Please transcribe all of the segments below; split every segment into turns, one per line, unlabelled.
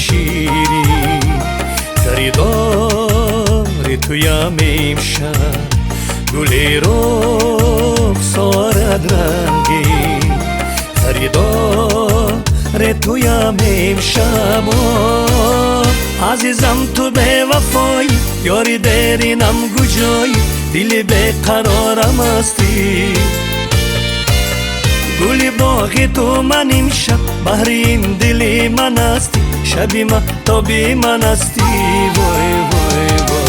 Ширин, харидори туям имшаб, гули рухсорат рангин, харидори туям имшаб. Азизам, ту бевафоӣ, ёри деринам куҷоӣ? Дили беқарорам ҳастӣ. Гули боғи ту ман имшаб, баҳри ин дили ман ҳастӣ, шаби маҳтоби ман ҳастӣ. Вой, вой, вой.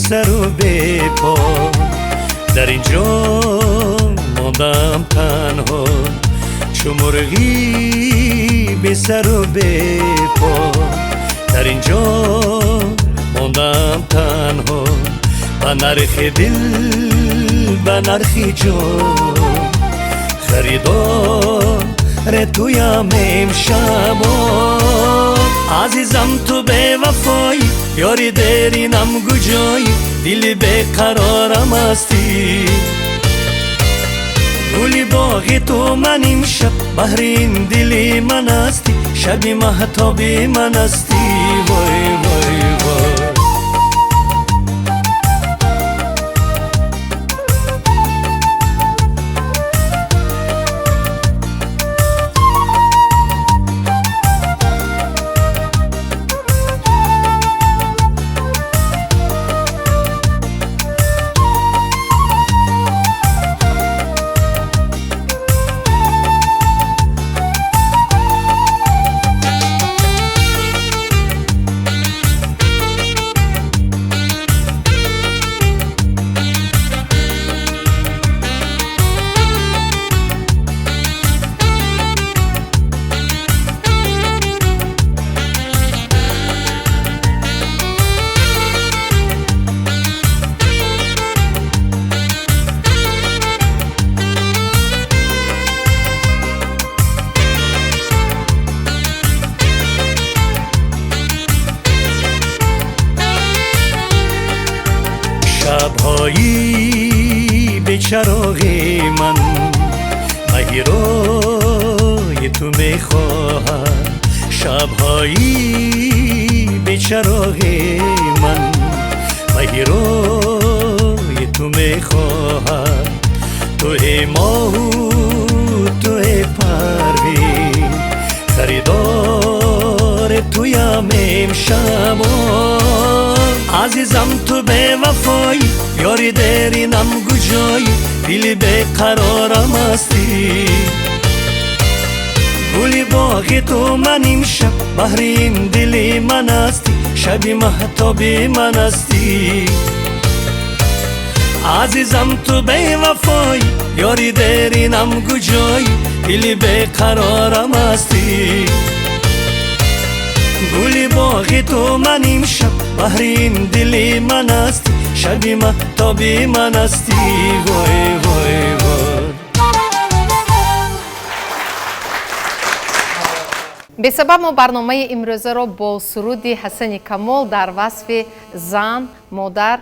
Сару бепо дар инҷо мондам танҳо, чу мурғи бесару бепо дар инҷо мондам танҳо. Ба нархи дил, ба нархи ҷон, харидори туям имшаб. Азизам, ту бевафоӣ, ёри деринам куҷоӣ? Дили беқарорам ҳастӣ. Гули боғи ту ман имшаб, баҳри ин дили ман ҳастӣ, шаби маҳтоби ман ҳастӣ. Вой, вой, вой. Шабҳои бечароғи ман маҳи рӯи ту мехоҳад, шабҳои бечароғи ман маҳи рӯи ту мехоҳад. Ту эй моҳу ту эй Парвин, харидори туям имшаб. Азизам, ту бевафоӣ, ёри деринам куҷоӣ? Дили беқарорам ҳастӣ. Гули боғи ту ман имшаб, баҳри ин дили ман ҳастӣ, шаби маҳтоби ман ҳастӣ. Азизам, ту бевафоӣ, ёри деринам куҷоӣ? Дили беқарорам ҳастӣ. Гули боғи ту ман имшаб, баҳри ин дили ман ҳастӣ, шаби маҳтоби ман ҳастӣ. Вой, вой, вой.
Бесабаб мо барномаи имрӯзаро бо суруди Ҳасани Камол дар васфи зан, модар,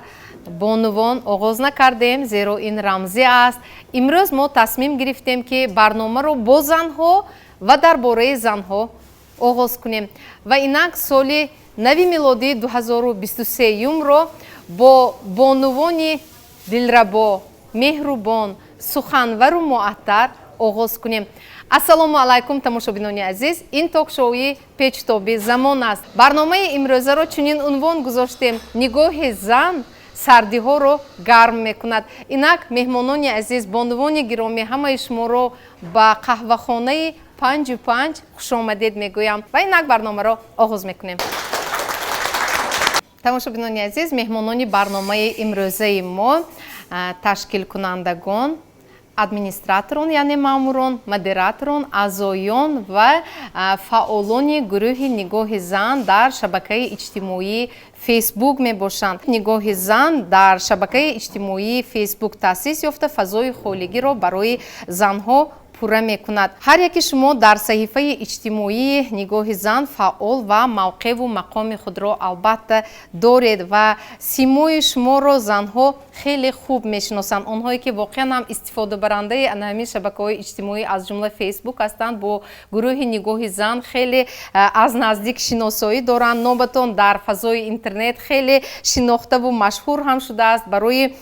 бонувон оғоз накардем, зеро ин рамзӣ аст. Имрӯз мо тасмим гирифтем, ки барномаро бо занҳо ва дар бораи занҳо оғоз кунем ва инак соли нави милодии 2023-ро бо бонувони дилрабо, меҳрубон, суханвару муаттар оғоз кунем. Ассалому алайкум, тамошобинони азиз, ин ток-шоуи Печтоби замон аст. Барномаи имрӯзаро чунин унвон гузоштем: нигоҳи зан сардиҳоро гарм мекунад. Инак, меҳмонони азиз, бонувони гиромӣ, ҳамаи шуморо ба қаҳвахонаи 5-5 хушомадед мегӯям ва инак барномаро оғоз мекунем. Тамошобинони азиз, меҳмонони барномаи имрӯзаи мо Ташкилкунандагон, администраторон, яъне маъмурон, модераторон, аъзоён ва фаъолони гурӯҳи «Нигоҳи зан» дар шабакаи иҷтимоии Фейсбук мебошанд. «Нигоҳи зан» дар шабакаи иҷтимоии Фейсбук таъсис ёфта, фазои холигиро барои занҳо пурра мекунад. Ҳар яки шумо дар саҳифаи иҷтимоии «Нигоҳи зан» фаъол ва мавқеъву мақоми худро албатта доред ва симои шуморо занҳо хеле хуб мешиносанд. Онҳое ки воқеан ҳам истифодабарандаи ана ҳамин шабакаҳои иҷтимоӣ, аз ҷумла Фейсбук ҳастанд, бо гурӯҳи «Нигоҳи зан» хеле аз наздик шиносоӣ доранд. Номатон дар фазои интернет хеле шинохтаву машҳур ҳам шудааст. Барои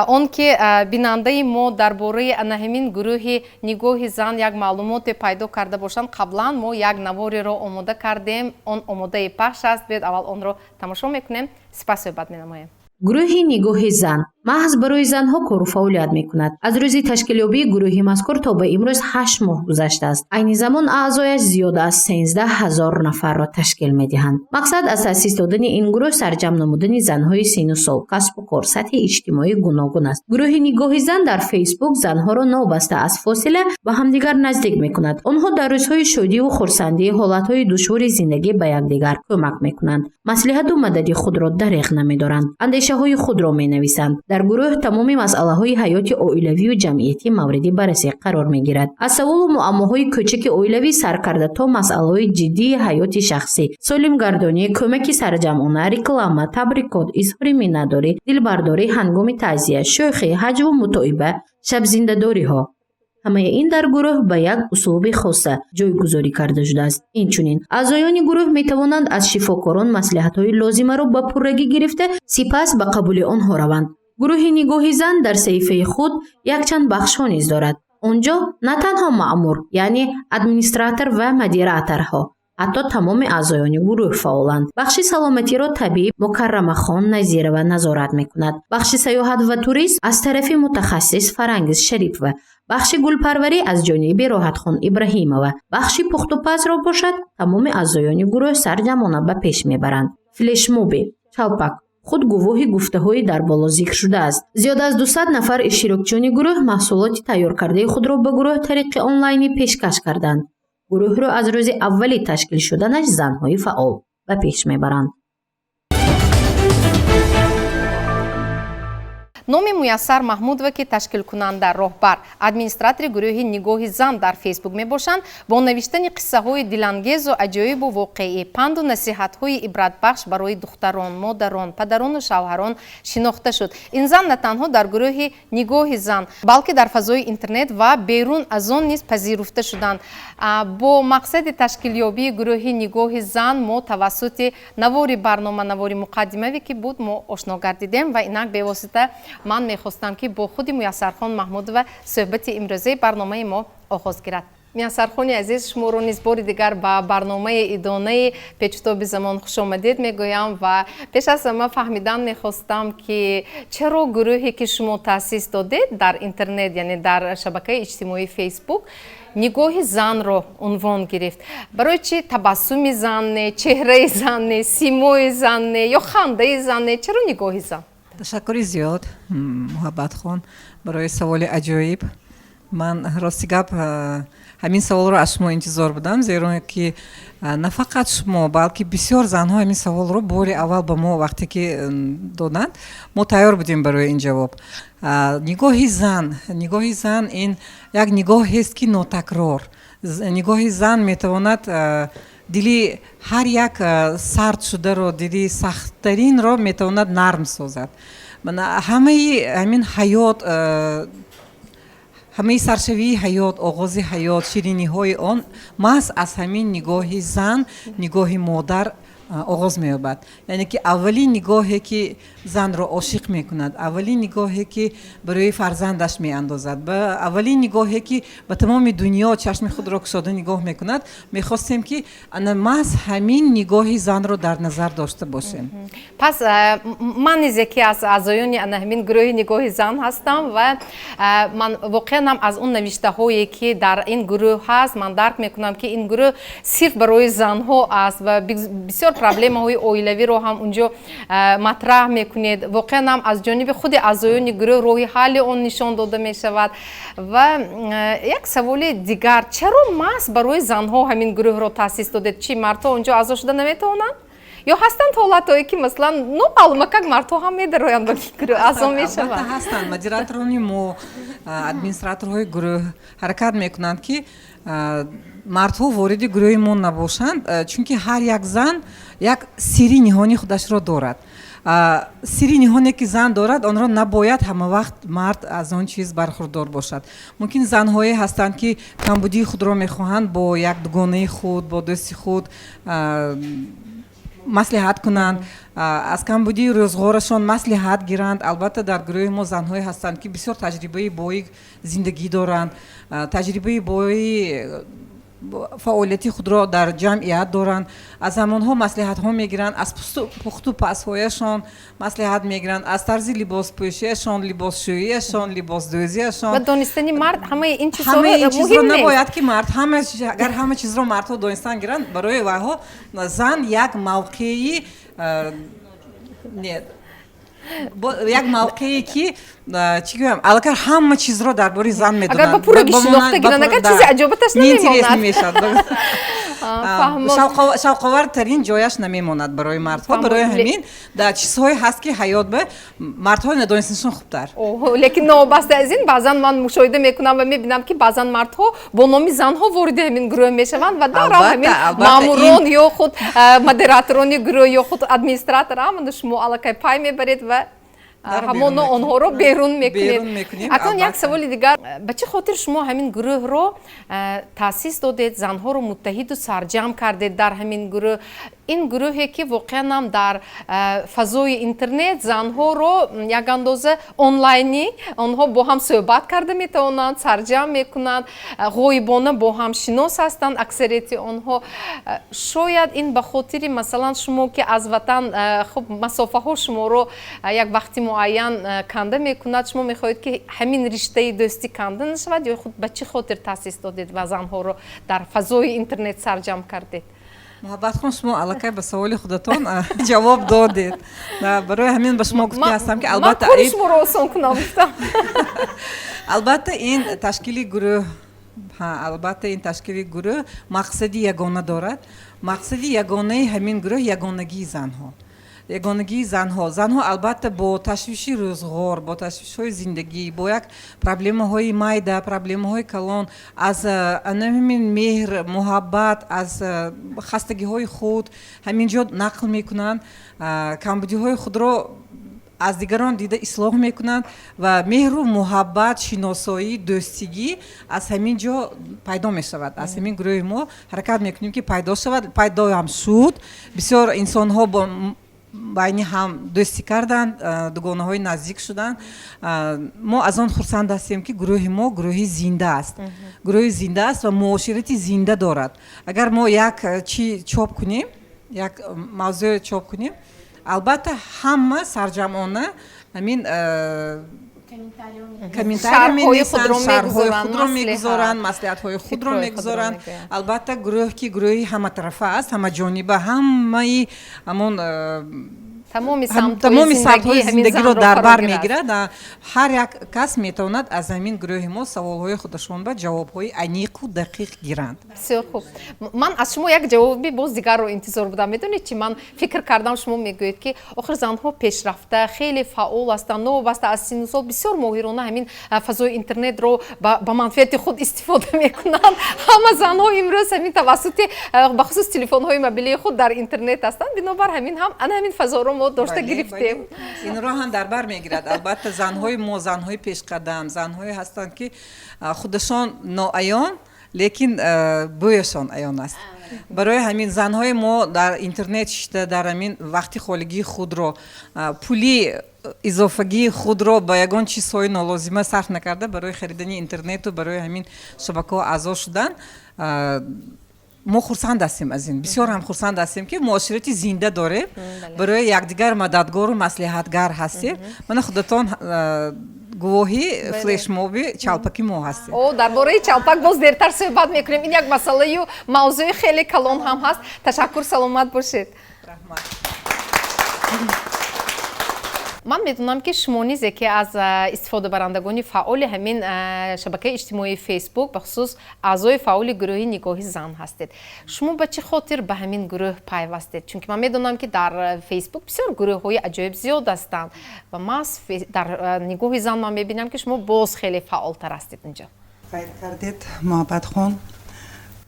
он ки бинандаи мо дар бораи ана ҳамин гурӯҳи «Нигоҳи зан» як маълумоте пайдо карда бошанд, қаблан мо як навореро омода кардем. Он омодаи пахш аст. Биёед, аввал онро тамошо мекунем, сипас суҳбат менамоем.
Гурӯҳи «Нигоҳи зан» маҳз барои занҳо кору фаъолият мекунад. Аз рӯзи ташкилёбии гурӯҳи мазкур то ба имрӯз 8 моҳ гузаштааст. Айни замон аъзояш зиёда аз 13 000 нафарро ташкил медиҳанд. Мақсад аз таъсис додани ин гурӯҳ сарҷамъ намудани занҳои синну сол, касбу кор, сатҳи иҷтимоӣ гуногун аст. Гурӯҳи «Нигоҳи зан» дар Фейсбук занҳоро новобаста аз фосила ба ҳамдигар наздик мекунад. Онҳо дар рӯзҳои шодиву хурсандӣ, ҳолатҳои душвори зиндагӣ ба якдигар кӯмак мекунанд, маслиҳату мадади худро дареғ намедоранд, андешаҳои худро менависанд. Дар гурӯҳ тамоми масъалаҳои ҳаёти оилавию ҷамъиятӣ мавриди баррасӣ қарор мегирад, аз саволу муаммоҳои кӯчаки оилавӣ сар карда то масъалаҳои ҷиддии ҳаёти шахсӣ, солимгардонӣ, кӯмаки сарҷамъона, реклама, табрикот, изҳори миннатдорӣ, дилбардорӣ ҳангоми таъзия, шӯхӣ, ҳаҷву мутоиба, шабзиндадориҳо. Ҳамаи ин дар гурӯҳ ба як услуби хоса ҷойгузорӣ карда шудааст. Инчунин аъзоёни гурӯҳ метавонанд аз шифокорон маслиҳатҳои лозимаро ба пуррагӣ гирифта, сипас ба қабули онҳо раванд. Гурӯҳи «Нигоҳи зан» дар саҳифаи худ якчанд бахшҳо низ дорад. Он ҷо на танҳо маъмур, яъне администратор ва модераторҳо, ҳатто тамоми аъзоёни гурӯҳ фаъоланд. Бахши саломатиро табиб Мукаррамахон Назирова назорат мекунад, бахши сайёҳат ва туризм аз тарафи мутахассис Фарангиз Шарипова, бахши гулпарварӣ аз ҷониби Роҳатхон Ибраҳимова, бахши пухтупазро бошад, тамоми аъзоёни гурӯҳ сарҷамъона ба пеш мебаранд. Флешмоби «Чалпак» худ гувоҳи гуфтаҳои дар боло зикр шудааст. Зиёда аз 200 нафар иштирокчиёни гурӯҳ маҳсулоти тайёркардаи худро ба гурӯҳ тариқи онлайнӣ пешкаш карданд. Гурӯҳро аз рӯзи аввали ташкил шуданаш занҳои фаъол ба пеш мебаранд.
Номи Муяссар Маҳмудова, ки ташкилкунанда, роҳбар, администратори гурӯҳи «Нигоҳи зан» дар Фейсбук мебошанд, бо навиштани қиссаҳои дилангезу аҷоибу воқеӣ, панду насиҳатҳои ибратбахш барои духтарон, модарон, падарону шавҳарон шинохта шуд. Ин зан на танҳо дар гурӯҳи «Нигоҳи зан», балки дар фазои интернет ва берун аз он низ пазируфта шуданд. Бо мақсади ташкилёбии гурӯҳи «Нигоҳи зан» мо тавассути навори барнома, навори муқаддимавӣ ки буд, мо ошно гардидем ва инак бевосита ман мехостам, ки бо худи Муяссархон Маҳмудова суҳбати имрӯзаи барномаи мо оғоз гирад. Муяссархони азиз, шуморо низ бори дигар ба барномаи идонаи «Печутоби замон» хушомадед мегӯям ва пеш аз ҳама фаҳмидан мехостам, ки чаро гурӯҳе ки шумо таъсис додед дар интернет, яъне дар шабакаи иҷтимоии Фейсбук, «Нигоҳи занро» унвон гирифт. Барои чи табассуми зан не, чеҳраи зан не, симои зан не ё хандаи зан не? Чаро «Нигоҳи зан»?
Ташаккури зиёд, Муҳаббатхон, барои саволи аҷоиб. Ман, рости гап, ҳамин саволро аз шумо интизор будам, зеро ки на фақат шумо, балки бисёр занҳо ҳамин саволро бори аввал ба мо вақте ки доданд, мо тайёр будем барои ин ҷавоб. Нигоҳи зан, нигоҳи зан ин як нигоҳест, ки нотакрор. Нигоҳи зан метавонад дили ҳар як сард шударо, дили сахттаринро метавонад нарм созад. Ҳамаи ҳамин ҳаёт, ҳамаи саршавии ҳаёт, оғози ҳаёт, шириниҳои он маҳз аз ҳамин нигоҳи зан, нигоҳи модар оғоз меёбад. Яъне ки аввалин нигоҳе, ки занро ошиқ мекунад, аввалин нигоҳе, ки барои фарзандаш меандозад, аввалин нигоҳе, ки ба тамоми дунё чашми худро кушода нигоҳ мекунад. Мехостем, ки ана маҳз ҳамин нигоҳи занро дар назар дошта бошем.
Пас ман низ яке аз аъзоёни ана ҳамин гурӯҳи «Нигоҳи зан» ҳастам ва ман воқеан ҳам аз он навиштаҳое, ки дар ин гурӯҳ ҳаст, ман дарк мекунам, ки ин гурӯҳ сирф барои занҳо аст ва бисёр Бисёр проблемаҳои оилавиро ҳам унҷо матраҳ мекунед. Воқеан ҳам аз ҷониби худи аъзоёни гурӯҳ роҳи ҳалли он нишон дода мешавад. Ва як саволи дигар: чаро маҳз барои занҳо ҳамин гурӯҳро таъсис додед? Чӣ, мардҳо онҷо аъзо шуда наметавонанд ё ҳастанд ҳолатҳое, ки масалан, номаълумакак мардҳо ҳам медароянд ба гурӯҳ, аъзо мешаванд?
Ҳастанд. Модераторони мо, администраторҳои гурӯҳ ҳаракат мекунанд, ки мардҳо вориди гурӯҳи мо набошанд, чунки ҳар як зан як сирри ниҳони худашро дорад. Сирри ниҳоне, ки зан дорад, онро набояд ҳамавақт мард аз он чиз бархурдор бошад. Мумкин занҳое ҳастанд, ки камбудии худро мехоҳанд бо як дугонаи худ, бо дӯсти худ маслиҳат кунанд, аз камбудии рӯзғорашон маслиҳат гиранд. Албатта, дар гурӯҳи мо занҳое ҳастанд, ки бисёр таҷрибаи бои зиндагӣ доранд, таҷрибаи бои фаъолияти худро дар ҷамъият доранд. Аз ҳамонҳо маслиҳатҳо мегиранд, аз пухту пазҳояшон маслиҳат мегиранд, аз тарзи либоспӯшиашон, либосшӯиашон, либосдӯзиашон.
Ва донистани мард ҳамаи ин
чизҳоро набояд, ки мард агар ҳама чизро мардҳо донистан гиранд, барои вайҳо зан як мавқеи не, як мавқее, ки чӣ гӯям, аллакай ҳама чизро дар бораи зан
медонанд. Агар ба пурраги шинохта гиранд, агар чизи аҷоботаш
намемонад. Мешавад, шавқовартарин ҷояш намемонад барои мардҳо. Барои ҳамин дар чизҳое ҳаст, ки ҳаёт ба мардҳо надонистанашон хубтар.
Лекин новобаста аз ин, баъзан ман мушоҳида мекунам ва мебинам, ки баъзан мардҳо бо номи занҳо вориди ҳамин гурӯҳ мешаванд ва дарав ҳамин маъмурон ё худ модераторони гурӯҳ ё худ администратор, ҳамана шумо аллакай пай мебаред ва ҳамоно онҳоро берун мекунед. Акнун як саволи дигар: ба чӣ хотир шумо ҳамин гурӯҳро таъсис додед, занҳоро муттаҳиду сарҷамъ кардед дар ҳамин гурӯҳ, ин гурӯҳе, ки воқеан ҳам дар фазои интернет занҳоро як андоза онлайнӣ онҳо бо ҳам суҳбат карда метавонанд, сарҷамъ мекунанд, ғоибона бо ҳам шинос ҳастанд аксарияти онҳо? Шояд ин ба хотири, масалан, шумо, ки аз ватан, хуб, масофаҳо шуморо як вақти муайян канда мекунад, шумо мехоҳед, ки ҳамин риштаи дӯстӣ канда нашавад, ё худ ба чӣ хотир таъсис додед ва занҳоро дар фазои интернет сарҷамъ кардед?
Муҳаббатхон, шумо аллакай ба саволи худатон ҷавоб додед. Барои ҳамин ба шумо гуфта ҳастам, ки албатта
кори шуморо осон кунам гуфтам.
Албатта, ин ташкили гурӯҳ, албатта, ин ташкили гурӯҳ мақсади ягона дорад. Мақсади ягонаи ҳамин гурӯҳ ягонагии занҳо, ягонагии занҳо. Занҳо, албатта, бо ташвиши рӯзғор, бо ташвишҳои зиндагӣ, бо як проблемаҳои майда, проблемаҳои калон, аз ҳамин меҳр, муҳаббат, аз хастагиҳои худ ҳамин ҷо нақл мекунанд, камбудиҳои худро аз дигарон дида ислоҳ мекунанд ва меҳру муҳаббат, шиносоӣ, дӯстигӣ аз ҳамин ҷо пайдо мешавад. Аз ҳамин гурӯҳи мо ҳаракат мекунем, ки пайдо шавад. Пайдоам шуд. Бисёр инсонҳо бо байни ҳам дӯстӣ карданд, дугонаҳои наздик шуданд. Мо аз он хурсанд ҳастем, ки гурӯҳи мо гурӯҳи зинда аст, гурӯҳи зинда аст ва муоширати зинда дорад. Агар мо як чӣ чоп кунем, як мавзӯе чоп кунем, албатта, ҳама сарҷамъона ҳамин комментарий менависанд, шарҳҳои худро мегузоранд, маслиҳатҳои худро мегузоранд. Албатта, гурӯҳ, ки гурӯҳи ҳаматарафа аст, ҳамаҷониба, ҳамаи ҳамон
тамоми
самтҳои зиндагиро дар бар мегирад. Ҳар як кас метавонад аз ҳамин гурӯҳи мо саволҳои худашон ба ҷавобҳои аниқу дақиқ гиранд.
Бисёр хуб. Ман аз шумо як ҷавоби боз дигарро интизор будам. Медонед чи, ман фикр кардам, шумо мегӯед, ки охир занҳо пешрафта, хеле фаъол ҳастанд, новобаста аз синну сол бисёр моҳирона ҳамин фазои интернетро ба манфиати худ истифода мекунанд. Ҳама занҳо имрӯз ҳамин тавассути, бахусус, телефонҳои мобилии худ дар интернет ҳастанд, бинобар ҳамин ҳам ана ҳамин фазоро мо дошта гирифтем.
Инро ҳам дар бар мегирад. Албатта, занҳои мо занҳои пешқадам, занҳое ҳастанд, ки худашон ноаён, лекин бӯяшон аён аст. Барои ҳамин занҳои мо дар интернет шишта, дар ҳамин вақти холигии худро, пули изофагии худро ба ягон чизҳои нолозима сарф накарда, барои харидани интернету барои ҳамин шабакаҳо аъзо шудан. Мо хурсанд ҳастем аз ин, бисёр ҳам хурсанд ҳастем, ки муоширати зинда дорем, барои якдигар мададгору маслиҳатгар ҳастем. Мана, худатон гувоҳи флешмоби чалпаки мо ҳастем.
О, дар бораи чалпак боз дертар суҳбат мекунем. Ин як масъалаю мавзӯи хеле калон ҳам ҳаст. Ташаккур, саломат бошед.
Раҳмат.
Ман медонам, ки шумо низ яке аз истифодабарандагони фаъоли ҳамин шабакаи иҷтимоии Фейсбук, бахусус аъзои фаъоли гурӯҳи «Нигоҳи зан» ҳастед. Шумо ба чӣ хотир ба ҳамин гурӯҳ пайвастед? Чунки ман медонам, ки дар Фейсбук бисёр гурӯҳҳои аҷоиб зиёд ҳастанд ва маҳз дар «Нигоҳи зан» ман мебинам, ки шумо боз хеле фаъолтар ҳастед инҷо.
Қайд кардед, Муҳаббатхон,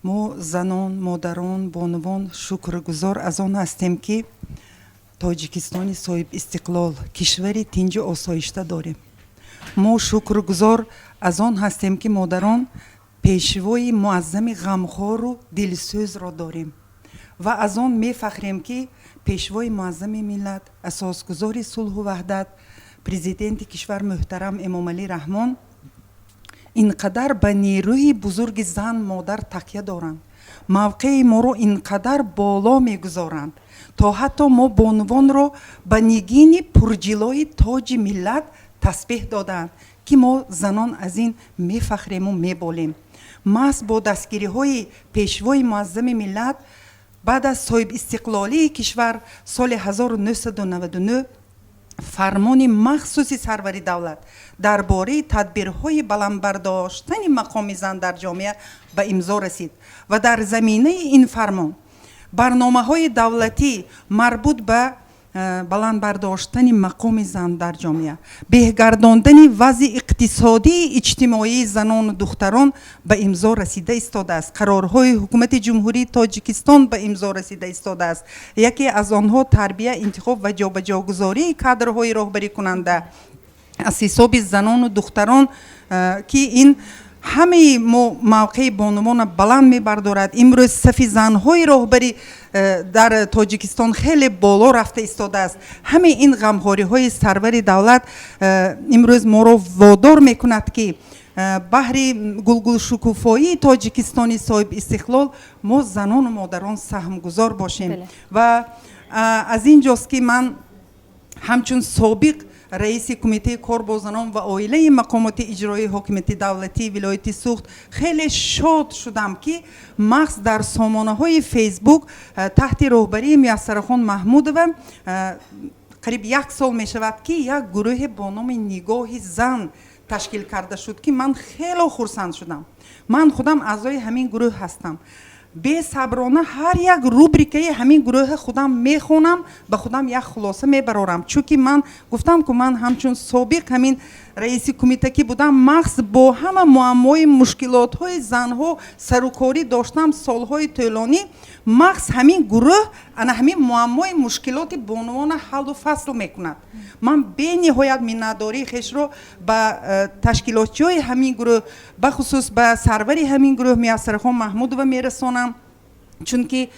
мо занон, модарон, бонувон шукргузор аз он ҳастем, ки Тоҷикистони соҳибистиқлол, кишвари тинҷу осоишта дорем. Мо шукргузор аз он ҳастем, ки модарон пешвои муаззами ғамхору дилсӯзро дорем ва аз он мефахрем, ки пешвои муаззами миллат, асосгузори сулҳу ваҳдат, Президенти кишвар муҳтарам Эмомалӣ Раҳмон ин қадар ба нерӯи бузурги зан, модар такя доранд, мавқеи моро ин қадар боло мегузоранд, то ҳатто мо бонувонро ба нигини пурҷилои тоҷи миллат тасбеҳ додаанд, ки мо занон аз ин мефахрему меболем. Маҳз бо дастгириҳои пешвои муаззами миллат баъд аз соҳибистиқлолии кишвар соли 1999 фармони махсуси сарвари давлат дар бораи тадбирҳои баландбардоштани мақоми зан дар ҷомеа ба имзо расид ва дар заминаи ин фармон барномаҳои давлатӣ марбут ба баланд бардоштани мақоми зан дар ҷомеа, беҳгардондани вазъи иқтисодии иҷтимоии занону духтарон ба имзо расида истодааст. Қарорҳои Ҳукумати Ҷумҳурии Тоҷикистон ба имзо расида истодааст. Яке аз онҳо тарбия, интихоб ва ҷобаҷогузории кадрҳои роҳбарикунанда аз ҳисоби занону духтарон, ки ин ҳамаи мо мавқеи бонувона баланд мебардорад. Имрӯз сафи занҳои роҳбарӣ дар Тоҷикистон хеле боло рафта истодааст. Ҳамаи ин ғамхориҳои сарвари давлат имрӯз моро водор мекунад, ки баҳри гулгулшукуфоии Тоҷикистони соҳибистиқлол мо занону модарон саҳмгузор бошем. Ва аз ин ҷост, ки ман ҳамчун собиқ раиси Кумитаи кор бо занон ва оилаи мақомоти иҷроии ҳокимияти давлатии вилояти Суғд хеле шод шудам, ки маҳз дар сомонаҳои Фейсбук таҳти роҳбарии Муяссарахон Маҳмудова қариб як сол мешавад, ки як гурӯҳе бо номи «Нигоҳи зан» ташкил карда шуд, ки ман хело хурсанд шудам. Ман худам аъзои ҳамин гурӯҳ ҳастам. Бесаброна ҳар як рубрикаи ҳамин гурӯҳи худам мехонам, ба худам як хулоса мебарорам, чунки ман гуфтам, ку ман ҳамчун собиқ ҳамин раиси кумитакӣ будам, маҳз бо ҳама муаммои мушкилотҳои занҳо сарукорӣ доштам солҳои тӯлонӣ. Маҳз ҳамин гурӯҳ ана ҳамин муаммои мушкилоти бонувона ҳаллу фасл мекунад. Ман бениҳоят миннатдории хешро ба ташкилотчиҳои ҳамин гурӯҳ, бахусус ба сарвари ҳамин гурӯҳ Муяссарахон Маҳмудова мерасонам, чунки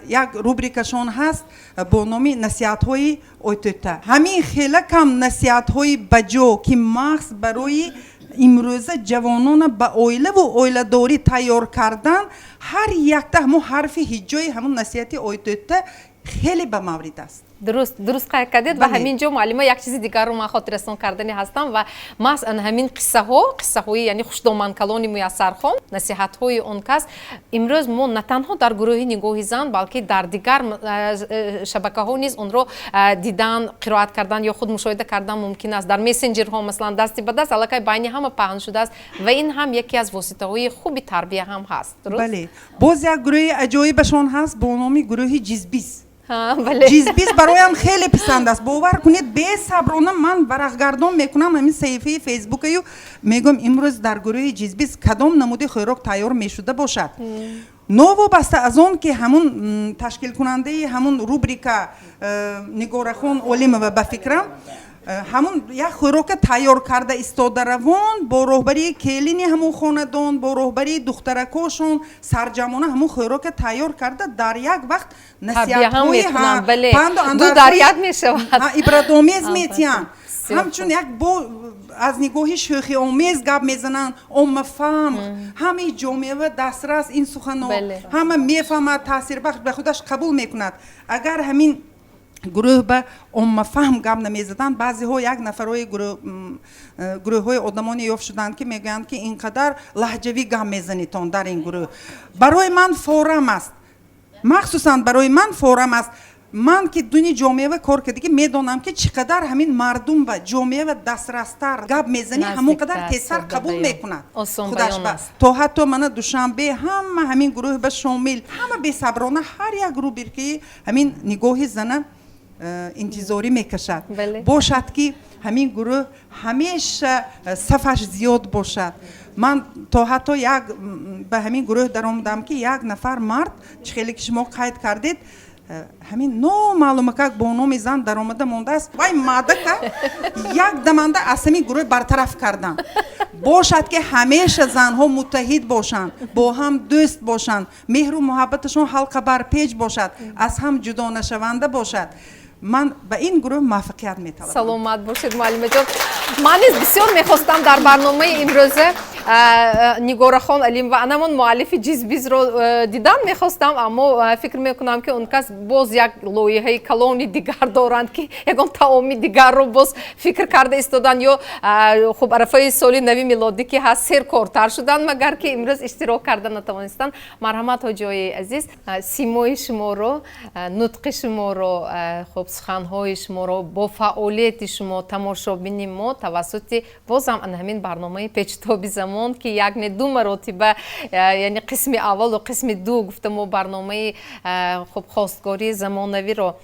як рубрикашон ҳаст бо номи «Насиҳатҳои Ойтӯта». Ҳамин хела кам насиҳатҳои баҷо, ки маҳз барои имрӯза ҷавонона ба оилаву оиладорӣ тайёр кардан, ҳар якта ҳамон ҳарфи ҳиҷои ҳамон насиҳати Ойтӯта хеле ба маврид аст.
Дуруст қайд кардед. Ва ҳамин ҷо, муаллима, як чизи дигарро ман хотиррасон кардани ҳастам ва маҳз ана ҳамин қиссаҳо, қиссаҳои, яъне хушдоманкалони Муяссархон, насиҳатҳои он кас имрӯз мо на танҳо дар гурӯҳи «Нигоҳи зан», балки дар дигар шабакаҳо низ онро дидан, қироат кардан ё худ мушоҳида кардан мумкин аст. Дар мессенҷерҳо, масалан, дасти ба даст аллакай байни ҳама паҳн шудааст ва ин ҳам яке аз воситаҳои хуби тарбия ҳам ҳаст. Дуруст.
Бале, боз як гурӯҳи аҷоибашон ҳаст бо номи гурӯҳи «Ҷизбиз». «Ҷизбиз» бароям хеле писанд аст. Бовар кунед, бесаброна ман варақгардон мекунам ҳамин саҳифаи Фейсбукаю, мегӯям, имрӯз дар гурӯҳи «Ҷизбиз» кадом намуди хӯрок тайёр мешуда бошад. Новобаста аз он ки ҳамун ташкилкунандаи ҳамун рубрика Нигорахон Олимова, ба фикрам, ҳамун як хӯрока тайёр карда истода, равон бо роҳбарии келини ҳамун хонадон, бо роҳбарии духтаракошон сарҷамона ҳамун хӯрока тайёр карда, дар як вақт
насиҳатҳои
ибратомез метиҳанд. Ҳамчун як бо аз нигоҳи шӯхиомез гап мезананд, оммафаҳм, ҳамаи ҷомеа дастрас ин суханҳо, ҳама мефаҳмад, таъсирбахш ба худаш қабул мекунад. Агар ҳамин гурӯҳ ба оммафаҳм гап намезаданд, баъзеҳо як нафарҳои гурӯҳҳои одамоне ёфт шуданд, ки мегӯянд, ки ин қадар лаҳҷавӣ гап мезанитон дар ин гурӯҳ. Барои ман форам аст, махсусан барои ман форам аст. Ман ки дуни ҷомеа кор кардагӣ, медонам, ки чӣ қадар ҳамин мардум ба ҷомеа дастрастар гап мезанӣ, ҳамон қадар тезтар қабул мекунад худаш. То ҳатто мана Душанбе ҳама ҳамин гурӯҳ ба шомил, ҳама бесаброна ҳар як рубрикаи ҳамин нигоҳи зана интизорӣ мекашад. Бошад, ки ҳамин гурӯҳ ҳамеша сафаш зиёд бошад. Ман то ҳатто як ба ҳамин гурӯҳ даромадам, ки як нафар мард, чӣ хеле ки шумо қайд кардед, ҳамин номаълумакак бо номи зан даромада мондааст. Вай мадака як даманда аз ҳамин гурӯҳ бартараф кардам. Бошад, ки ҳамеша занҳо муттаҳид бошанд, бо ҳам дӯст бошанд, меҳру муҳаббаташон ҳалқабарпеч бошад, аз ҳам ҷудо нашаванда бошад. Ман ба ин гурӯҳ муваффақият металабам.
Саломат бошед, муаллимаҷон. Ман низ бисёр мехостам дар барномаи имрӯза Нигорахон Алимова, анамон муаллифи Ҷизбизро дидан мехостам, аммо фикр мекунам, ки он кас боз як лоиҳаи калони дигар доранд, ки ягон таоми дигарро боз фикр карда истоданд ё хуб, арафаи соли нави милодӣ ки ҳаст, серкортар шуданд, магар ки имрӯз иштирок карда натавонистанд. Марҳамат, ҳоҷиҳои азиз, симои шуморо, нутқи шуморо, хуб, суханҳои шуморо бо фаъолияти шумо тамошобини мо тавассути бозам ана ҳамин барномаи Печутоби замон, ки як не, ду маротиба, яъне қисми аввалу қисми ду гуфта, мо барномаи хуб, хостгории замонавиро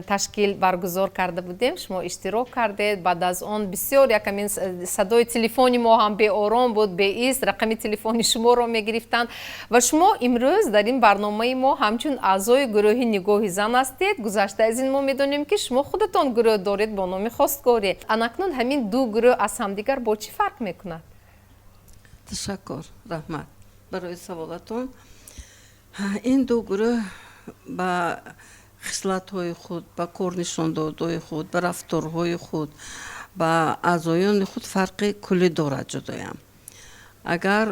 ташкил баргузор карда будем, шумо иштирок кардед. Баъд аз он бисёр якамин садои телефони мо ҳам беором буд, беист, рақами телефони шуморо мегирифтанд. Ва шумо имрӯз дар ин барномаи мо ҳамчун аъзои гурӯҳи Нигоҳи зан ҳастед. Гузашта аз ин, мо медонем, ки шумо худатон гурӯҳ доред бо номи Хостгорӣ. Анакнун ҳамин ду гурӯҳ аз ҳамдигар бо чӣ фарқ мекунад?
Ташаккур, раҳмат барои саволатон. Ин ду гурӯҳ ба хислатҳои худ, ба корнишондодҳои худ, ба рафторҳои худ, ба аъзоёни худ фарқи куллӣ дорад, ҷудоям. Агар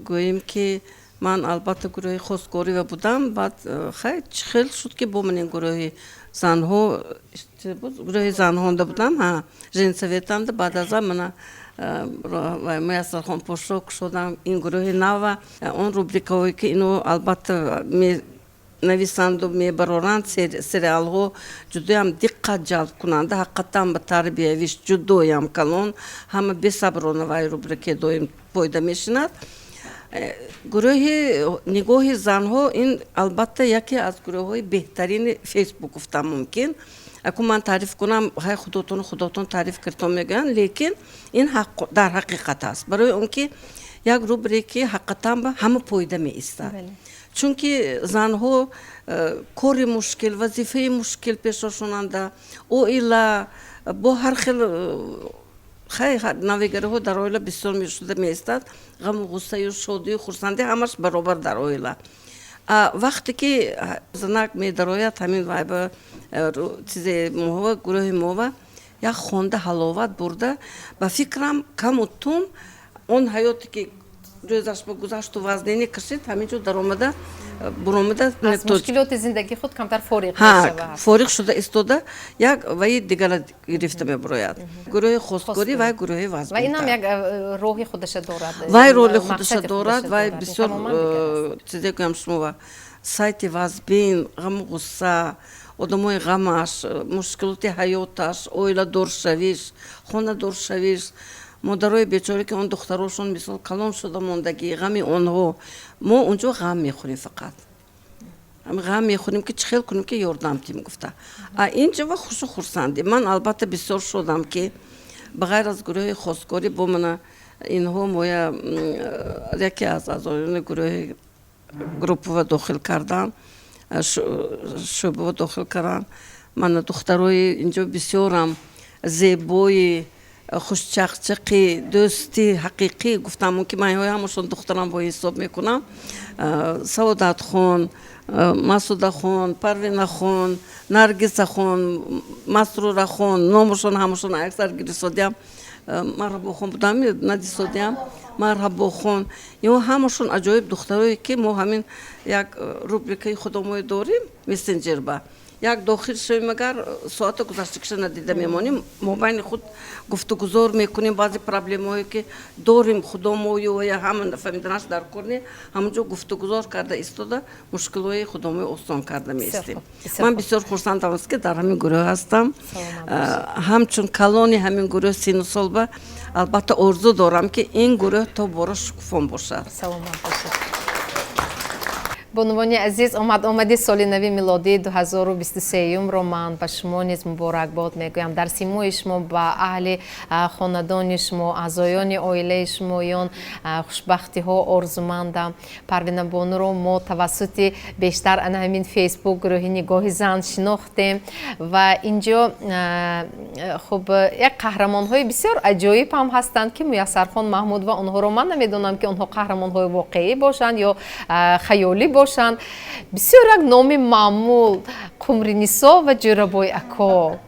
гӯем, ки ман албатта гурӯҳи хостгорива будам, баъд хай, чӣ хел шуд, ки бо ман ин гурӯҳи занҳо, гурӯҳи занҳонда будам, ҳа, женсоветанда. Баъд аз он мана Муяссархон Пошо кушодам ин гурӯҳи нава. Он рубрикаҳое, ки ино албатта менависанду мебароранд, сериалҳо ҷудоям диққат ҷалбкунанда, ҳақиқатан ба тарбиявиш ҷудоям калон, ҳама бесаброна вай рубрике доим пойда мешинад. Гурӯҳи Нигоҳи занҳо ин албатта яке аз гурӯҳҳои беҳтарини Фейсбук гуфтам мумкин. Аку ман таъриф кунам, ҳай, худотон худотон таъриф киртон мегӯянд, лекин ин дар ҳақиқат аст, барои он ки як рубрики ҳақиқатан ба ҳама пойда меистад, чунки занҳо кори мушкил, вазифаи мушкил пешошонанда, оила бо ҳар хел хай навигариҳо дар оила бисёр шуда меистад, ғаму ғуссаю шодию хурсандӣ ҳамаш баробар дар оила. Вақте ки занак медарояд ҳамин вайба, чизе моҳова, гурӯҳи мова, як хонда ҳаловат бурда, ба фикрам, каму тум он ҳаёте, ки рӯзаш ба гузашту вазнинӣ кашид, ҳамин ҷо даромада буромада.
Аз мушкилоти зиндагии худ камтар фориғ мешавад.
Фориғ шуда истода, як ваи дигара гирифта мебарояд. Гурӯҳи хостгорӣ вай гурӯҳи
вазбин. Ва инам як роҳи худаша дорад.
Вай роли худаша дорад, вай бисёр чизе гӯям шумо, сайти вазбин, ғаму ғусса, одамои ғамаш, мушкилоти ҳаёташ, оиладоршавиш, хонадоршавиш, модарои бечора, ки он духтарошон мисол калон шуда мондагӣ, ғами онҳо. Мо унҷо ғам мехӯрем, фақат ғам мехӯрем, ки чӣ хел кунем, ки ёрдам тим гуфта. А инҷо ва хушу хурсандӣ. Ман албатта бисёр шодам, ки ба ғайр аз гурӯҳи хостгорӣ бо мана инҳо моя яке аз аъзоёни гурӯҳи группава дохил кардан, шӯъбава дохил кардан. Мана духтарои инҷо бисёрам зебои. Хушчақчақӣ, дӯстӣ ҳақиқӣ гуфтам, мумкин ман ҳамашон духтарам бо ҳисоб мекунам. Саодатхон, Масудахон, Парвинахон, Наргисахон, Масрурахон, номашон ҳамашон аксар гирисодиам. Марҳабохон будам, надисодиам. Марҳабохон, ё ҳамашон аҷоиб духтарое, ки мо ҳамин як рубрикаи худомое дорем мессенҷерба. Як дохил шавем, агар соата гузаштагиша надида мемонем. Мо байни худ гуфтугузор мекунем, баъзе проблемаҳое, ки дорем худомою ва ҳама нафаҳмиданаш дар кор не, ҳамонҷо гуфтугузор карда истода, мушкилҳои худомои осон карда меистем. Ман бисёр хурсандам, ки дар ҳамин гурӯҳ ҳастам. Ҳамчун калони ҳамин гурӯҳ сину солба, албатта, орзу дорам, ки ин гурӯҳ то бора шукуфон бошад.
Саломат бошед. Бонувони азиз, омад омади соли нави милодии 2023-ро ман ба шумо низ муборакбод мегӯям. Дар симои шумо, ба аҳли хонадони шумо, аъзоёни оилаи шумоён хушбахтиҳо орзумандам. Парвина бонуро мо тавассути бештар ана ҳамин Фейсбук, гурӯҳи «Нигоҳи зан» шинохтем ва инҷо хуб як қаҳрамонҳои бисёр аҷоиб ҳам ҳастанд, ки Муяссархон Маҳмудова онҳоро, ман намедонам, ки онҳо қаҳрамонҳои воқеӣ бошанд ё хаёлӣ бошанд. Бисёр як номи маъмул: Қумринисо ва Ҷӯрабой ако.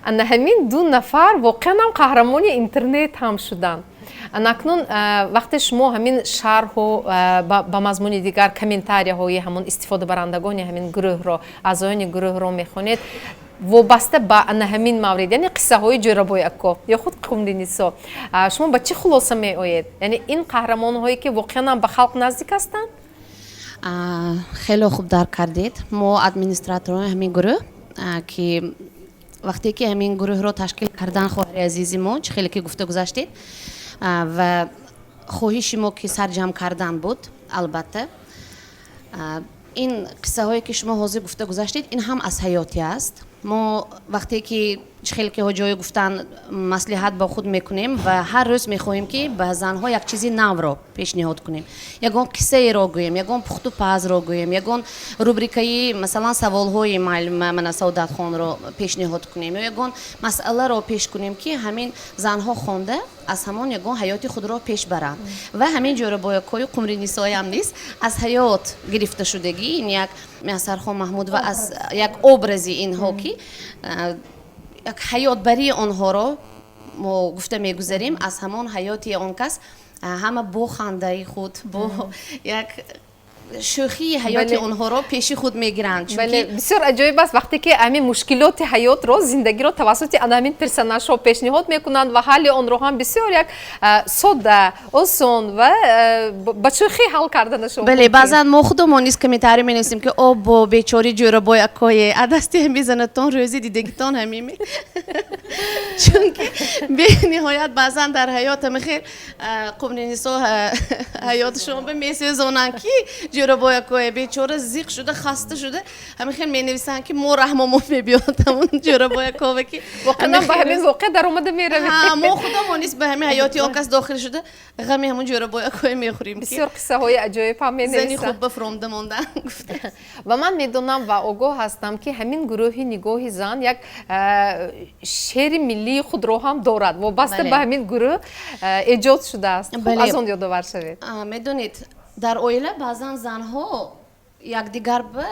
Ана ҳамин ду нафар воқеан ҳам қаҳрамони интернет ҳам шуданд. Анакнун вақте шумо ҳамин шарҳу ба мазмуни дигар комментарияҳои ҳамон истифодабарандагони ҳамин гурӯҳро, аъзоёни гурӯҳро мехонед, вобаста ба ана ҳамин маврид, яъне қиссаҳои Ҷӯрабой ако ё худ Қумринисо, шумо ба чӣ хулоса меоед? Яъне ин қаҳрамонҳое, ки воқеан ҳам ба халқ наздик ҳастанд?
Хеле хуб дарк кардед. Мо администраторони ҳамин гурӯҳ, ки вақте ки ҳамин гурӯҳро ташкил кардан, хоҳари азизи мо, чӣ хеле ки гуфта гузаштед, ва хоҳиши мо ки сарҷамъ кардан буд, албатта, ин қиссаҳое, ки шумо ҳозир гуфта гузаштед, ин ҳам аз ҳаётӣ аст. Мо вақте ки, чӣ хеле ки ҳоҷое гуфтан, маслиҳат бо худ мекунем ва ҳар рӯз мехоҳем, ки ба занҳо як чизи навро пешниҳод кунем, ягон қиссаеро гӯем, ягон пухту пазро гӯем, ягон рубрикаи, масалан, саволҳои мана Саодатхонро пешниҳод кунем ё ягон масъаларо пеш кунем, ки ҳамин занҳо хонда, аз ҳамон ягон ҳаёти худро пеш баранд. Ва ҳамин Ҷӯрабоякҳои Қумринисоям низ аз ҳаёт гирифта шудагӣ. Ин як Муяссархон Маҳмудова аз як образи инҳо, ки як ҳаётбарии онҳоро мо гуфта мегузарем, аз ҳамон ҳаёти он кас, ҳама бо хандаи худ, бо як шӯхии ҳаёти онҳоро пеши худ мегиранд.
Бале, бисёр аҷоиб аст, вақте ки ҳамин мушкилоти ҳаётро, зиндагиро тавассути ана ҳамин персонажҳо пешниҳод мекунанд ва ҳалли онро ҳам бисёр як содда, осон ва ба шӯхӣ ҳал карданашон.
Бале, баъзан мо худумон низ комментарий менависем, ки обо, бечори Ҷӯрабой акое, адасти мезанатон, рӯзи дидагитон ҳамиме, чунки бениҳоят баъзан дар ҳаёт ҳами хел Қумринисо ҳаётшон ба месӯзонанд, ки Ҷӯрабоякое бечора зиқ шуда, хаста шуда, ҳамин хел менависанд, ки мо раҳмомон мебиёд ҳамон Ҷӯрабоякова, ки
воқеан ба ҳамин воқеа даромада меравед.
Мо худамон низ ба ҳамин ҳаёти он кас дохил шуда, ғами ҳамон Ҷӯрабоякое мехӯрем.
Бисёр қиссаҳои аҷоиб ҳам менависанд.
Зани хуб ба фуромда мондан гуфта.
Ва ман медонам ва огоҳ ҳастам, ки ҳамин гурӯҳи «Нигоҳи зан» як шеъри миллии худро ҳам дорад, вобаста ба ҳамин гурӯҳ эҷод шудааст. Аз он ёдовар шавед.
Медонед, дар оила баъзан занҳо якдигар ба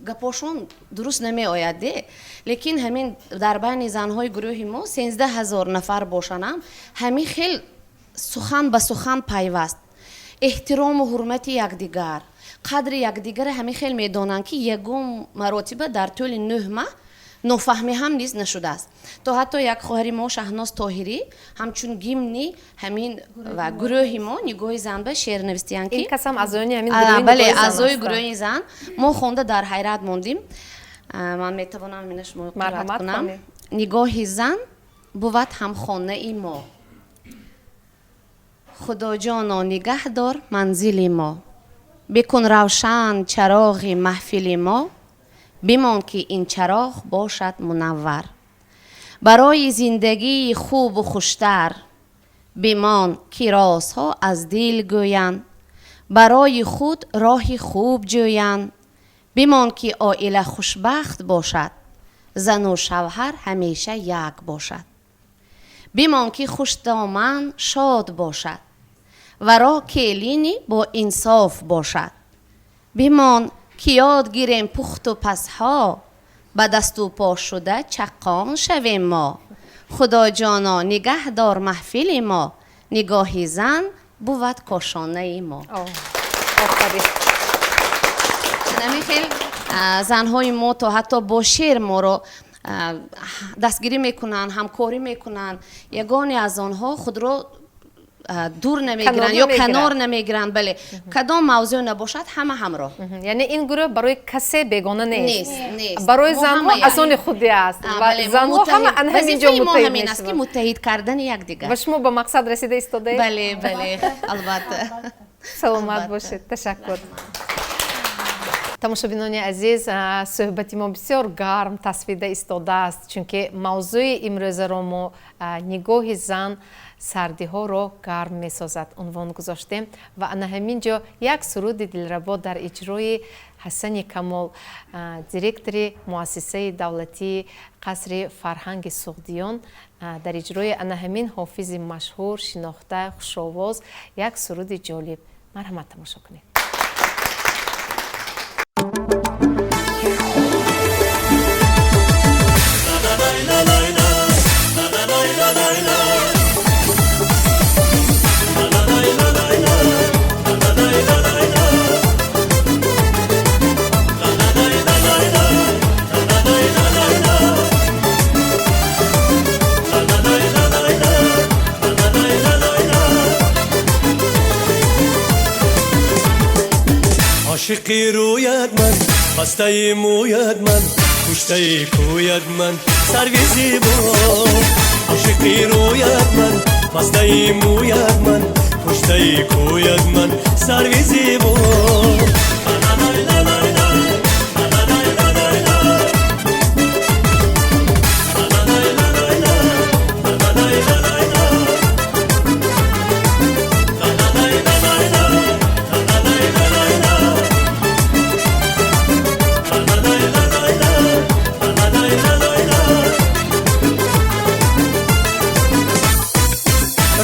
гапошон дуруст намеояд де, лекин ҳамин дар байни занҳои гурӯҳи мо 13 000 нафар бошанам, ҳамин хел сухан ба сухан пайваст, эҳтирому ҳурмати якдигар, қадри якдигарро ҳамин хел медонанд, ки ягон маротиба дар тӯли 9 маҳ нофаҳмӣ ҳам низ нашудааст. То ҳатто як хоҳари мо, Шаҳноз Тоҳирӣ, ҳамчун гимни ҳамин ва гурӯҳи мо «Нигоҳи зан» ба шеър навистиянд, ки
ин кас ҳам аъзоёни ҳамин
бале, аъзои гурӯҳи зан. Мо хонда дар ҳайрат мондим. Ман метавонам ина шумо қироат кунам. Нигоҳи зан бувад ҳамхонаи мо, Худоҷоно, нигаҳ дор манзили мо, бикун равшан чароғи маҳфили мо, бимон, ки ин чароғ бошад мунаввар барои зиндагии хубу хуштар, бимон, ки розҳо аз дил гӯянд, барои худ роҳи хуб ҷӯянд, бимон, ки оила хушбахт бошад, зану шавҳар ҳамеша як бошад. Бимон ки хушдоман шод бошад, варо келини бо инсоф бошад. Бимон ки ёд гирем пухту пазҳо, ба дасту по шуда чаққон шавем мо. Худоҷоно, нигаҳ дор маҳфили мо, нигоҳи зан бувад кошонаи мо. Ҳамин хел занҳои мо то ҳатто бо шеър моро дастгирӣ мекунанд, ҳамкорӣ мекунанд. Ягоне аз онҳо худро дур намегиранд ё канор намегиранд. Бале, кадом мавзӯъ набошад, ҳама ҳамроҳ.
Яъне ин гурӯҳ барои касе бегона нест, барои занҳо аз они худи аст ва занҳо ҳама ана ҳамин ҷо
вазифаи мо
муттаҳид
ҳамин аст ки
мешаванд.
Муттаҳид кардани якдигар.
Ва шумо ба мақсад расида истодаед?
Бале, бале, албатта.
Саломат
Албатта.
бошед, ташаккур. Тамошобинони азиз, суҳбати мо бисёр гарм тасвида истодааст, чунки мавзӯи имрӯзаро мо «Нигоҳи зан сардиҳоро гарм месозад» унвон гузоштем ва ана ҳамин ҷо як суруди дилрабо дар иҷрои Ҳасани Камол, директори муассисаи давлатии Қасри фарҳанги Суғдиён, дар иҷрои ана ҳамин ҳофизи машҳур, шинохта, хушовоз як суруди ҷолиб. Марҳамат, тамошо кунед.
Ошиқи рӯят ман, бастаи мӯят ман, пуштаи кӯят ман, сарви зебо. Ошиқи рӯят ман, бастаи мӯят ман, пуштаи кӯят ман, сарви зебо.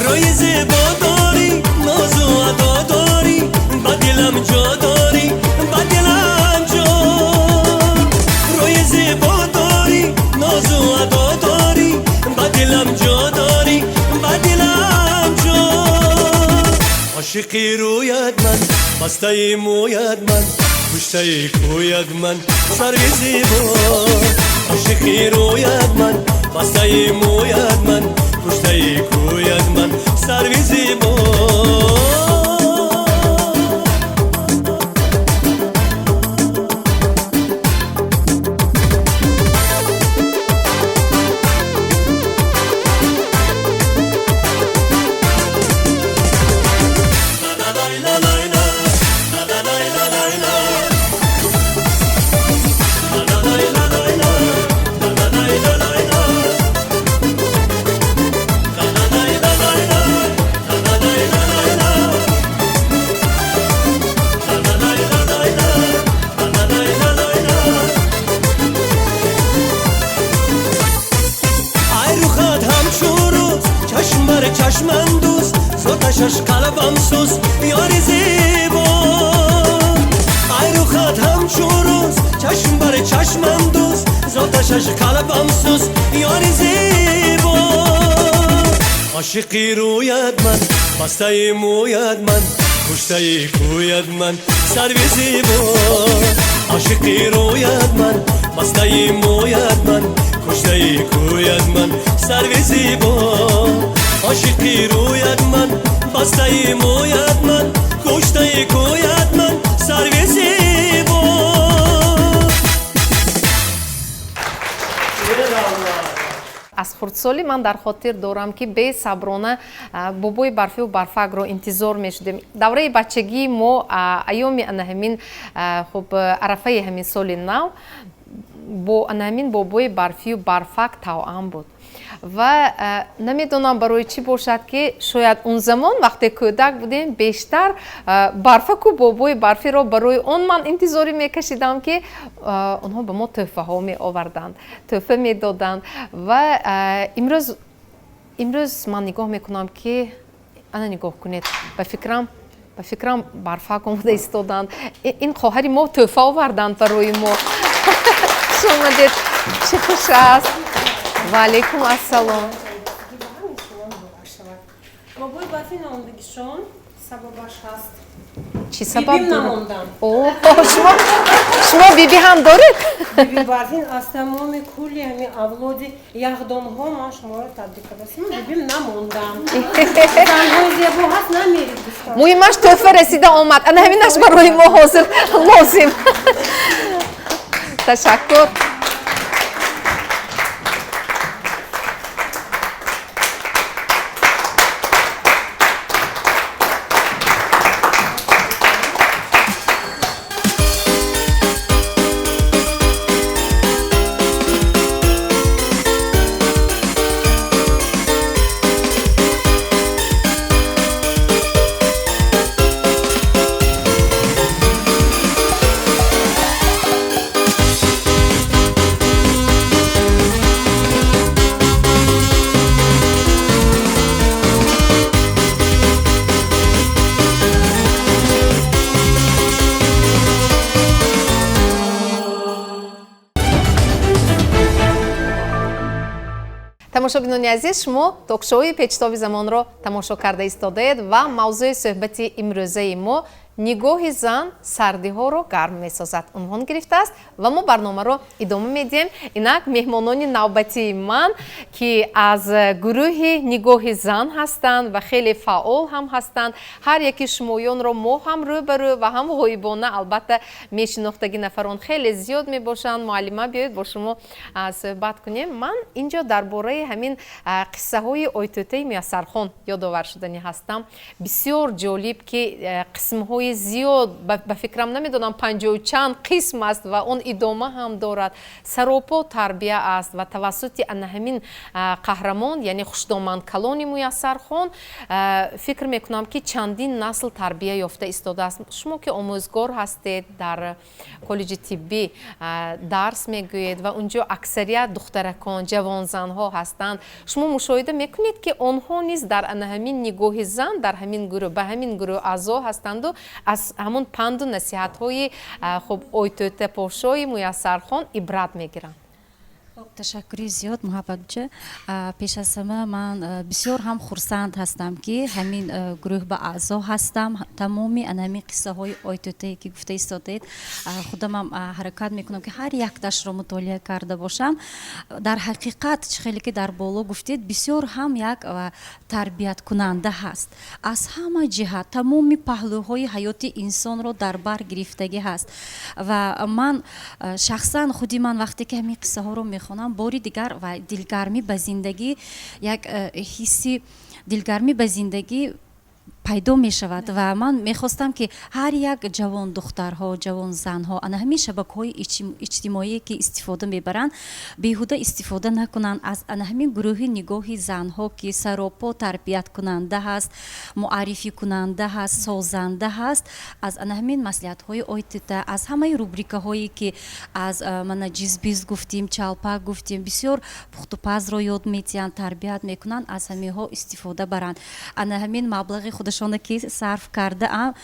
Рӯи зебо дорӣ, нозу адо дорӣ, ба дилам ҷо дорӣ, ба дилам ҷо. Рӯи зебо дорӣ, нозу адо дорӣ, ба дилам ҷо дорӣ, ба дилам ҷо. Ошиқи рӯят ман, бастаи мӯят ман, пуштаи кӯят ман, сарви зебо. Ошиқи рӯят ман, бастаи мӯят ман, пуштаи кӯят ман, сарви зебо. Ай рухат ҳамчун рӯз, чашм бар чашмандӯз, зоташаш қалбам сӯз, ёри зебо. Ай рухат ҳамчун рӯз, чашм бар чашмандӯз, зоташаш қалбам сӯз, ёри зебо. Ошиқи рӯят ман, бастаи мӯят ман, пуштаи кӯят ман, сарви зебо. Ошиқи рӯят ман, бастаи мӯят ман, куштаи кӯят ман, сарви зебо. Ошиқи рӯят ман, бастаи мӯят ман, куштаи кӯят ман, сарви зебо.
Аз хурдсолӣ ман дар хотир дорам, ки бесаброна бобои барфиву барфакро интизор мешудем. Давраи бачагии мо, айёми ана ҳамин, хуб, арафаи ҳамин соли нав бо ана ҳамин бобои барфию барфак тавъам буд. Ва намедонам барои чӣ бошад, ки шояд он замон, вақте кӯдак будем, бештар барфаку бобои барфиро барои он ман интизорӣ мекашидам, ки онҳо ба мо тӯҳфаҳо меоварданд, тӯҳфа медоданд. Ва имрӯз Имрӯз ман нигоҳ мекунам, ки ана нигоҳ кунед, ба фикрам барфак омода истоданд. Ин хоҳари мо тӯҳфа оварданд барои мо. Хуш омадед, чӣ хуш аст! Ва алайкум ассалом.
Бобои барфи наомадагишон сабабаш ҳаст.
Чӣ сабаб?
Бибим намондам.
Шумо биби ҳам доред?
Биби Барфин, аз тамоми кулли ҳами авлоди яхдонҳо ман шуморо табрик кардастам. Бибим намондам. Занҳои зебо ҳаст, намерид гуфтам.
Муҳимаш тӯҳфа расида омад, ана ҳаминаш барои мо ҳозир лозим. Ташаккур. Тамошобинони азиз, шумо токшоуи Печтоби замонро тамошо карда истодаед ва мавзӯи суҳбати имрӯзаи мо «Нигоҳи зан сардиҳоро гарм месозад» унвон гирифтааст ва мо барномаро идома медиҳем. Инак, меҳмонони навбатии ман, ки аз гурӯҳи Нигоҳи зан ҳастанд ва хеле фаъол ҳам ҳастанд. Ҳар яки шумоёнро мо ҳам рӯ ба рӯ ва ҳам ғоибона албатта мешинохтаги нафарон хеле зиёд мебошанд. Муаллима, биёед бо шумо суҳбат кунем. Ман инҷо дар бораи ҳамин қиссаҳои Ойтӯтаи Муяссархон ёдовар шудани ҳастам. Бисёр ҷолиб, ки қисмҳои зиёд, ба фикрам, намедонам, панҷоҳу чанд қисм аст ва он идома ҳам дорад. Саропо тарбия аст ва тавассути ана ҳамин қаҳрамон, яъне хушдоман калони Муяссархон, фикр мекунам, ки чандин насл тарбия ёфта истодааст. Шумо ки омӯзгор ҳастед, дар коллеҷи тиббӣ дарс мегӯед ва унҷо аксарият духтаракон, ҷавонзанҳо ҳастанд. Шумо мушоҳида мекунед, ки онҳо низ дар ана ҳамин Нигоҳи зан, дар ҳамин гурӯҳ, ба ҳамин гурӯҳ аъзо ҳастанду аз ҳамон панду насиҳатҳои хуб Ойтӯта подшоҳи Муяссархон ибрат мегиранд?
Хуб, ташаккури зиёд, Муҳаббатҷа. Пеш аз ҳама ман бисёр ҳам хурсанд ҳастам, ки ҳамин гурӯҳ ба аъзо ҳастам. Тамоми ана ҳамин қиссаҳои Ойтӯтае, ки гуфта истодаед, худамам ҳаракат мекунам, ки ҳар якташро мутолиа карда бошам. Дар ҳақиқат, чӣ хеле ки дар боло гуфтед, бисёр ҳам як тарбияткунанда ҳаст. Аз ҳама ҷиҳат тамоми паҳлӯҳои ҳаёти инсонро дар бар гирифтагӣ ҳаст ва ман шахсан худи ман вақте ки ҳамин қиссаҳоро мехонам, бори дигар ва дилгармӣ ба зиндагӣ, як ҳисси дилгармӣ ба зиндагӣ пайдо мешавад. Ва ман мехостам, ки ҳар як ҷавон духтарҳо, ҷавон занҳо ана ҳамин шабакаҳои иҷтимоие, ки истифода мебаранд, беҳуда истифода накунанд. Аз ана ҳамин гурӯҳи Нигоҳи занҳо, ки саропо тарбияткунанда ҳаст, муаррификунанда ҳаст, созанда ҳаст, аз ана ҳамин маслиҳатҳои Ойтӯта, аз ҳамаи рубрикаҳое, ки аз мана ҷизбиз гуфтем, чалпак гуфтем, бисёр пухтупазро ёд метиҳанд, тарбият мекунанд, аз ҳаминҳо истифода баранд. Ана ҳамин маблағи худашона, ки сарф кардаам,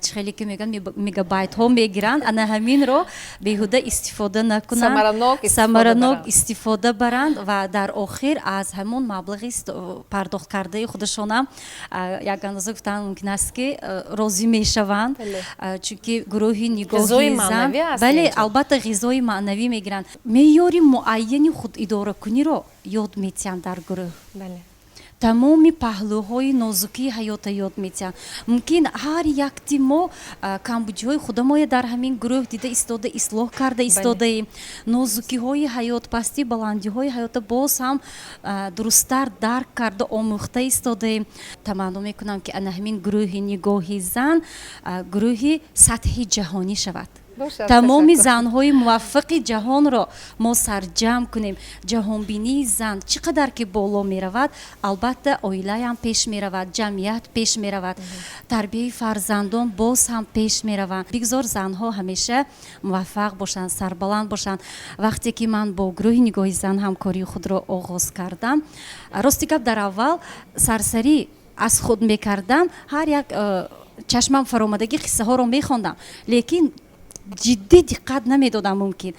чӣ хеле ки мегӯянд, мегабайтҳо мегиранд, ана ҳаминро беҳуда истифода накунанд, самаранок истифода баранд ва дар охир аз ҳамон маблағи пардохт кардаи худашонам як андоза гуфтан мумкин аст, ки розӣ мешаванд, чунки гурӯҳи Нигоҳи зан, бале, албатта, ғизои маънавӣ мегиранд, меъёри муайяни худидоракуниро ёд метиҳанд дар гурӯҳ, тамоми паҳлӯҳои нозукии ҳаёта ёд метиҳанд. Мумкин ҳар якти мо камбудиҳои худамоя дар ҳамин гурӯҳ дида истода, ислоҳ карда истодаем. Нозукиҳои ҳаёт, пастӣ, баландиҳои ҳаёта боз ҳам дурусттар дарк карда, омӯхта истодаем. Таманно мекунам, ки ана ҳамин гурӯҳи Нигоҳи зан гурӯҳи сатҳи ҷаҳонӣ шавад. Тамоми занҳои муваффақи ҷаҳонро мо сарҷамъ кунем. Ҷаҳонбинии зан чӣ қадар ки боло меравад, албатта, оилаам пеш меравад, ҷамъият пеш меравад, тарбияи фарзандон боз ҳам пеш мераванд. Бигзор занҳо ҳамеша муваффақ бошанд, сарбаланд бошанд. Вақте ки ман бо гурӯҳи «Нигоҳи зан» ҳамкории худро оғоз кардам, рости гап, дар аввал сарсарӣ аз худ мекардам, ҳар як чашмам фаромадагӣ қиссаҳоро мехондам, лекин ҷиддӣ диққат намедодам. Мумкин,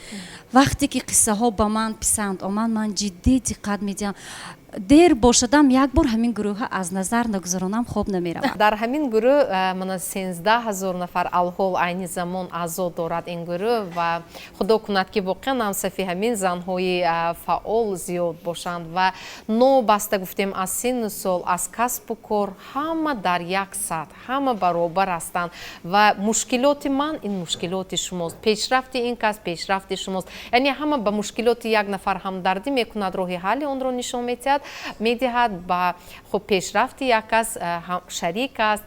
вақте ки қиссаҳо ба ман писанд омад, ман ҷиддӣ диққат медиҳам. Дер бошадам, як бор ҳамин гурӯҳа аз назар нагузаронам, хоб намеравам.
Дар ҳамин гурӯҳ мана 13 000 нафар алҳол, айни замон аъзо дорад ин гурӯҳ. Ва худо кунад, ки воқеан ҳам сафи ҳамин занҳои фаъол зиёд бошанд. Ва нобаста, гуфтем, аз синну сол, аз касбу кор, ҳама дар як сатҳ, ҳама баробар ҳастанд. Ва мушкилоти ман ин мушкилоти шумост, пешрафти ин кас пешрафти шумост. Яъне ҳама ба мушкилоти як нафар ҳамдардӣ мекунад, роҳи ҳалли онро нишон медиҳад, ба хуб пешрафти як кас шарик аст,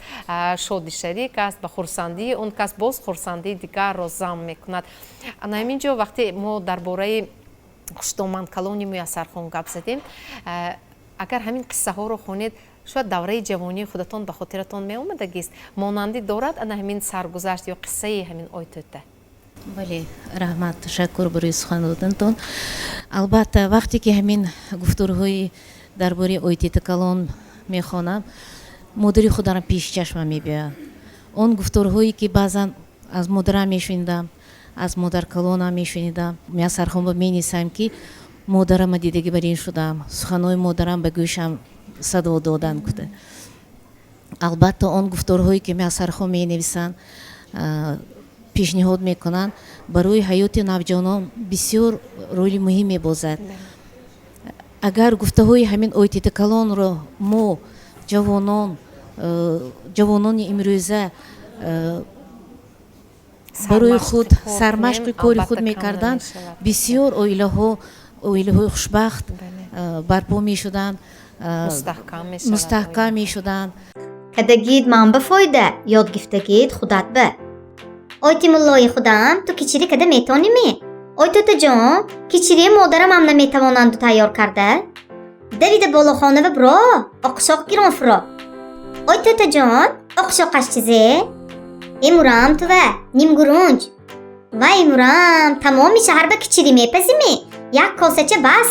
шоди шарик аст, ба хурсандии он кас боз хурсандии дигарро зам мекунад. Ана ҳамин ҷо, вақте мо дар бораи хуштоман калони Муяссархон гап задем, агар ҳамин қиссаҳоро хонед, шояд давраи ҷавонии худатон ба хотиратон меомадагист. Монандӣ дорад ана ҳамин саргузашт ё қиссаи ҳамин Ойтӯта?
Бале, раҳмат, ташаккур барои сухан додантон. Албатта, вақте ки ҳамин гуфторҳои дар бораи Ойтита калон мехонам, модари хударам пеши чашмам мебиёяд. Он гуфторҳое, ки баъзан аз модарам мешунидам, аз модаркалонам мешунидам. Муяссархонба менисам, ки модарама дидагӣ бар ин шудам, суханҳои модарам ба гӯшам садо доданд, гуфта. Албатта, он гуфторҳое, ки Муяссархон менависанд, пешниҳод мекунанд, барои ҳаёти навҷавонон бисёр роли муҳим мебозад. Агар гуфтаҳои ҳамин Ойтита калонро мо ҷавонон, ҷавонони имрӯза барои худ сармашқи кори худ мекарданд, бисёр оилаҳо, оилаҳои хушбахт барпо мешуданд, мустаҳкам мешуданд.
Кадагид ман ба фоида, ёд гифтагид худат ба. Ойти муллои худам, ту кичири када метонӣ? Ой, тӯтаҷон, кичирие модарамам наметавонанду тайёр карда. Давида болохонава биро, оқшоқ гирон фуро. Ой, тӯтаҷон, оқшоқаш чизе? Эмурам тува нимгурунҷ. Вай, мурам, тамоми шаҳар ба кичирӣ мепазимӣ? Як косача бас.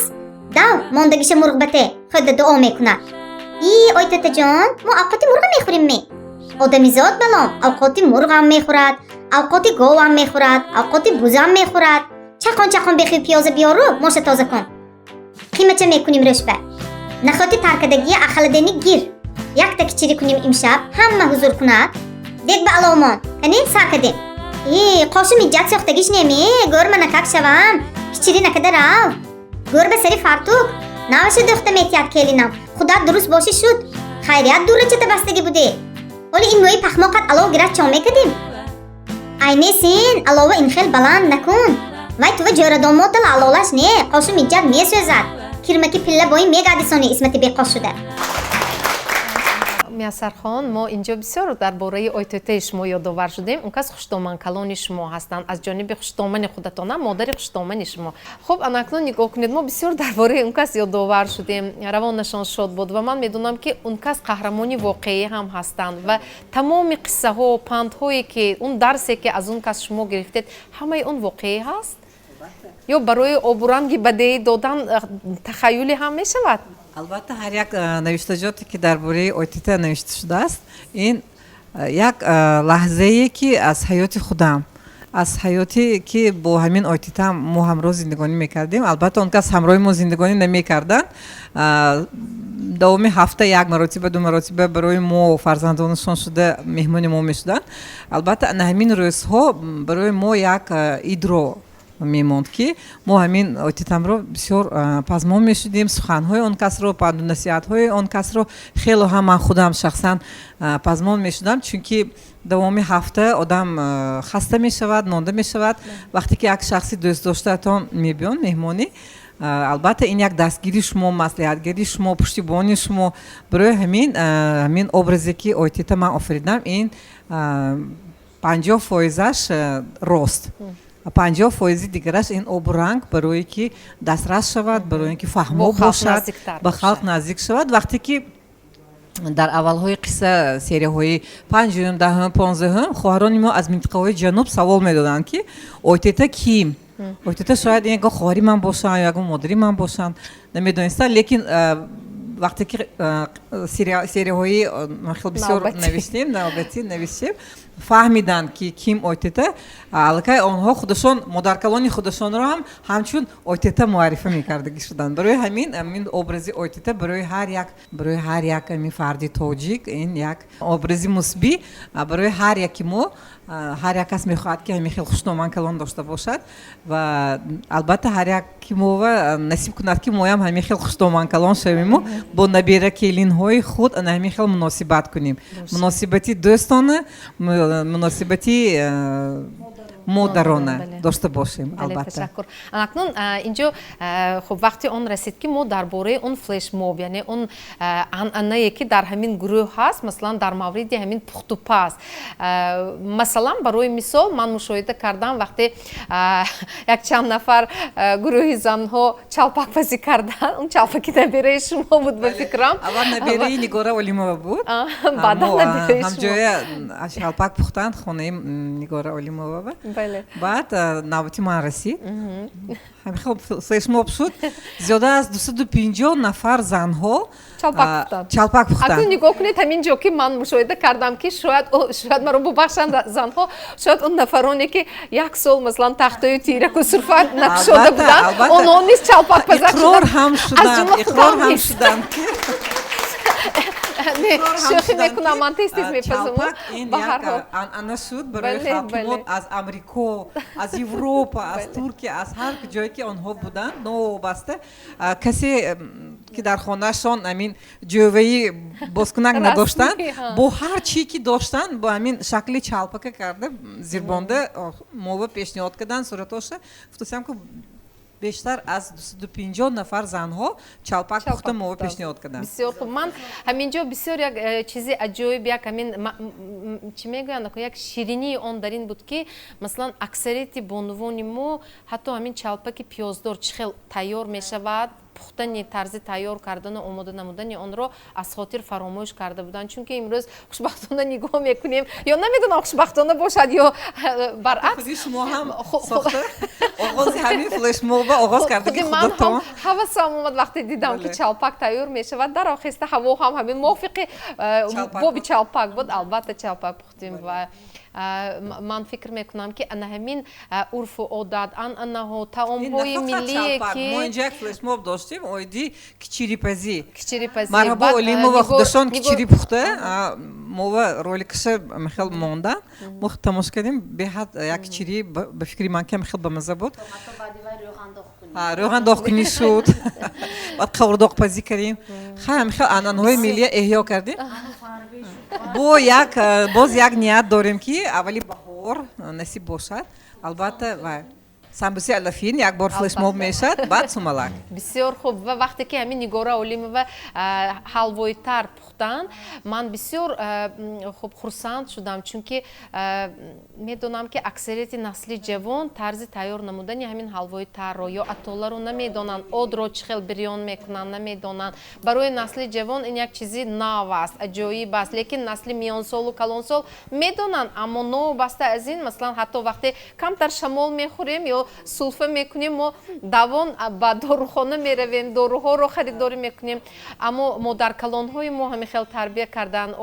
Дав, мондагиша мурғ бате, худда дуо мекунад. И ой, тӯтаҷон, мо авқоти мурға мехӯрем ме? Одамизод балом авқоти мурғам мехӯрад, авқоти говам мехӯрад, авқоти бузам мехӯрад. Чақон чақон бехи пиёза биёру моша тоза кун, қимача мекунем рӯшба. Нахоти таркадагия ахаладени гир. Якта кичирӣ кунем имшаб, ҳама ҳузур кунад. Дег ба аловмон, кани, сар кадем. И қошу миҷҷат сохтагиш неме, гӯрма накак шавам, кичирӣ накада рав. Гӯр ба сари фартук наваша дӯхта метиҳад келинам. Худат дуруст бошӣ шуд. Хайрият, дурачата бастагӣ буде. Ҳоли ин мӯи пахмоқат алов гирад, чо мекардем? Айнесин, алова ин хел баланд накун. Вай тува ҷӯрадомотала алолаш не, қошу миҷҷат месӯзад. Кирмаки пилла бои мегардисони исмати беқош шуда.
Муяссархон, мо инҷо бисёр дар бораи ойтӯтаи шумо ёдовар шудем. Он кас хуштоманкалони шумо ҳастанд, аз ҷониби хуштомани худатона, модари хуштомани шумо. Хуб, анакнун нигоҳ кунед, мо бисёр дар бораи он кас ёдовар шудем, равонашон шод буд. Ва ман медонам, ки он кас қаҳрамони воқеӣ ҳам ҳастанд. Ва тамоми қиссаҳо, пандҳое, ки он дарсе, ки аз он кас шумо гирифтед, ҳамаи он воқеӣ ҳаст ё барои обуранги бадеӣ додан тахаюлӣ ҳам мешавад?
Албатта, ҳар як навиштаҷоте, ки дар бораи Ойтита навишта шудааст, ин як лаҳзае, ки аз ҳаёти худам, аз ҳаёте, ки бо ҳамин Ойтита мо ҳамроҳ зиндагонӣ мекардем. Албатта, он кас ҳамроҳи мо зиндагонӣ намекарданд, давоми ҳафта як маротиба, ду маротиба барои мо фарзандонашон шуда меҳмони мо мешуданд. Албатта, на ҳамин рӯзҳо барои мо як идро мемонд, ки мо ҳамин Ойтитамро бисёр пазмон мешудем, суханҳои он касро, панду насиҳатҳои он касро хело ҳам ман худам шахсан пазмон мешудам, чунки давоми ҳафта одам хаста мешавад, нонда мешавад. Вақте ки як шахси дӯстдоштаатон мебиён меҳмонӣ, албатта, ин як дастгири шумо, маслиҳатгарии шумо, пуштибони шумо. Барои ҳамин образе, ки Ойтита ман офаридам, ин 50 фоизаш рост, 50 фоизи дигараш ин обу ранг, барое ки дастрас шавад, барои ки фаҳмо бошад, ба халқ наздик шавад. Вақте ки дар аввалҳои қисса, серияҳои панҷум, 10-ум, 15-ум, хоҳарони мо аз минтиқаҳои ҷануб савол медоданд, ки Ойтета ким, Ойтета шояд ягон хоҳари ман бошанд ё ягон модари ман бошанд, намедонистанд. Лекин вақте ки серияҳои хел бисёр навиштем, навбатӣ навиштем, фаҳмиданд, ки ким Ойтета. Аллакай онҳо худашон модаркалони худашонро ҳам ҳамчун Ойтета муаррифа мекардагӣ шуданд. Барои ҳамин ҳамин образи Ойтета барои ҳар як ҳамин фарди тоҷик ин як образи мусбӣ. Барои ҳар яки мо, ҳар як кас мехоҳад, ки ҳамин хел хушноман калон дошта бошад ва албатта ҳар яки мова насиб кунад, ки моям ҳамин хел хушноман калон шавиму бо набера келинҳои худ ана ҳамин хел муносибат кунем, муносибати дӯстона, муносибати модарона дошта бошем. Албатта.
Ташаккур. Акнун инҷо хуб, вақти он расид, ки мо дар бораи он флешмоб, яъне он анъанае, ки дар ҳамин гурӯҳ ҳаст, масалан, дар мавриди ҳамин пухтупаз. Масалан, барои мисол, ман мушоҳида кардам, вақте якчанд нафар гурӯҳи занҳо чалпакпазӣ карданд. Он чалпаки набераи шумо буд, ба фикрам.
Аввал набераи Нигора Олимова буд. Ҳамҷоя чалпак пухтанд хонаи Нигора Олимова. Баъд навбати ман расид. Ҳамин флешмоб шуд, зиёда аз 250 нафар занҳо чалпак пухтанд.
Акнун нигоҳ кунед, ҳамин ҷо ки ман мушоҳида кардам, ки шояд маро бубахшанд занҳо, шояд он нафароне, ки як сол, масалан, тахтаю тираку сурфа накушода буданд, онҳо низ чалпак пазак.
Иқрор ҳам шуданд, иқрор ҳам шуданд.
Не, шӯхӣ мекунам, ман тез тез мепазам.
Ин як анъана шуд барои халқи мо. Аз Амрико, аз Европа, аз Туркия, аз ҳар ҷое ки онҳо буданд, новобаста касе ки дар хонаашон ҳамин ҷӯваи бозкунак надоштанд, бо ҳар чӣ ки доштанд, бо ҳамин шакли чалпака карда, зирбонда мова пешниҳод карданд суратоша. Гуфтасям, ки бештар аз 250 нафар занҳо чалпак пухта мова пешниҳод карданд.
Бисёр хуб. Ман ҳаминҷо бисёр як чизи аҷоиб, як ҳамин чӣ мегӯянд, як ширинии он дар ин буд, ки масалан аксарияти бонувони мо ҳатто ҳамин чалпаки пиёздор чӣ хел тайёр мешавад, пухтани, тарзи тайёр кардану омода намудани онро аз хотир фаромӯш карда буданд. Чунки имрӯз хушбахтона нигоҳ мекунем, ё намедонам, хушбахтона бошад ё баръакс.
Шумо ҳам оғози ҳамин флешмоба оғоз кардаги.
Ман ҳам ҳавасам омад, вақте дидам, ки чалпак тайёр мешавад. Дар охиста ҳаво ҳам ҳамин мувофиқи боби чалпак буд, албатта чалпак пухтем. Ва ман фикр мекунам, ки ана ҳамин урфу одат, анъанаҳо, таомҳои миллие ки
Мо инҷа як флешмоб доштем оиди кичирипазӣ.
Кичирипазӣ.
Марҳабо Олимова худашон кичири пухта мова роликаша хел монда, мо тамошо кардем. Беҳад як кичири, ба фикри ман, кам хел бамаза буд. Рӯғандоғкунӣ шуд, баъд қавурдоқпазӣ кардем. Хай, ҳамихел анъанаҳои миллия эҳё кардем. Бо як боз як ният дорем, ки аввали баҳор насиб бошад, албатта, вай самбуси алафин як бор флешмоб мешавад, баъд сумалак.
Бисёр хуб. Ва вақте ки ҳамин Нигора Олимова ҳалвои тар пухтанд, ман бисёр хуб хурсанд шудам, чунки медонам, ки аксарияти насли ҷавон тарзи тайёр намудани ҳамин ҳалвои тарро ё атоларо намедонанд, одро чӣ хел бирён мекунанд намедонанд. Барои насли ҷавон ин як чизи нав аст, аҷоиб аст, лекин насли миёнсолу калонсол медонанд. Аммо новобаста аз ин, масалан, ҳатто вақте камтар шамол мехӯрем ё сулфа мекунем, мо давон ба дорухона меравем, доруҳоро харидорӣ мекунем. Аммо модаркалонҳои мо ҳамин хел тарбия карданд,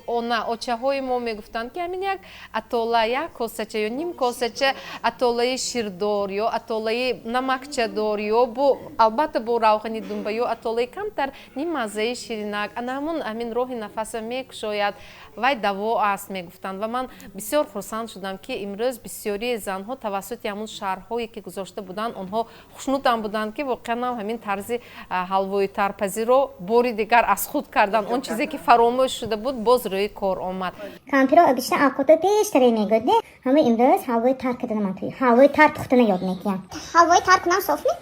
она очаҳои мо мегуфтанд, ки ҳамин як атола, як косача ё ним косача атолаи ширдор ё атолаи намакчадор ё бо, албатта, бо равғани думба ё атолаи камтар ниммаззаи ширинак, ана ҳамон ҳамин роҳи нафаса мекушояд, вай даво аст, мегуфтанд. Ва ман бисёр хурсанд шудам, ки имрӯз бисёрии занҳо тавассути ҳамун шарҳҳое, ки гузошта буданд, онҳо хушнудам буданд, ки воқеан ҳам ҳамин тарзи ҳалвои тарпазиро бори дигар аз худ кардан. Он чизе, ки фаромӯш шуда буд, боз рӯи кор омад.
Кампиро бишта авқото пештаре мегӯд, не, ҳама имрӯз ҳалвои тар кардана ман туи ҳалвои тар пухтана ёд мекунам. Ҳалвои тар кунам соф ми?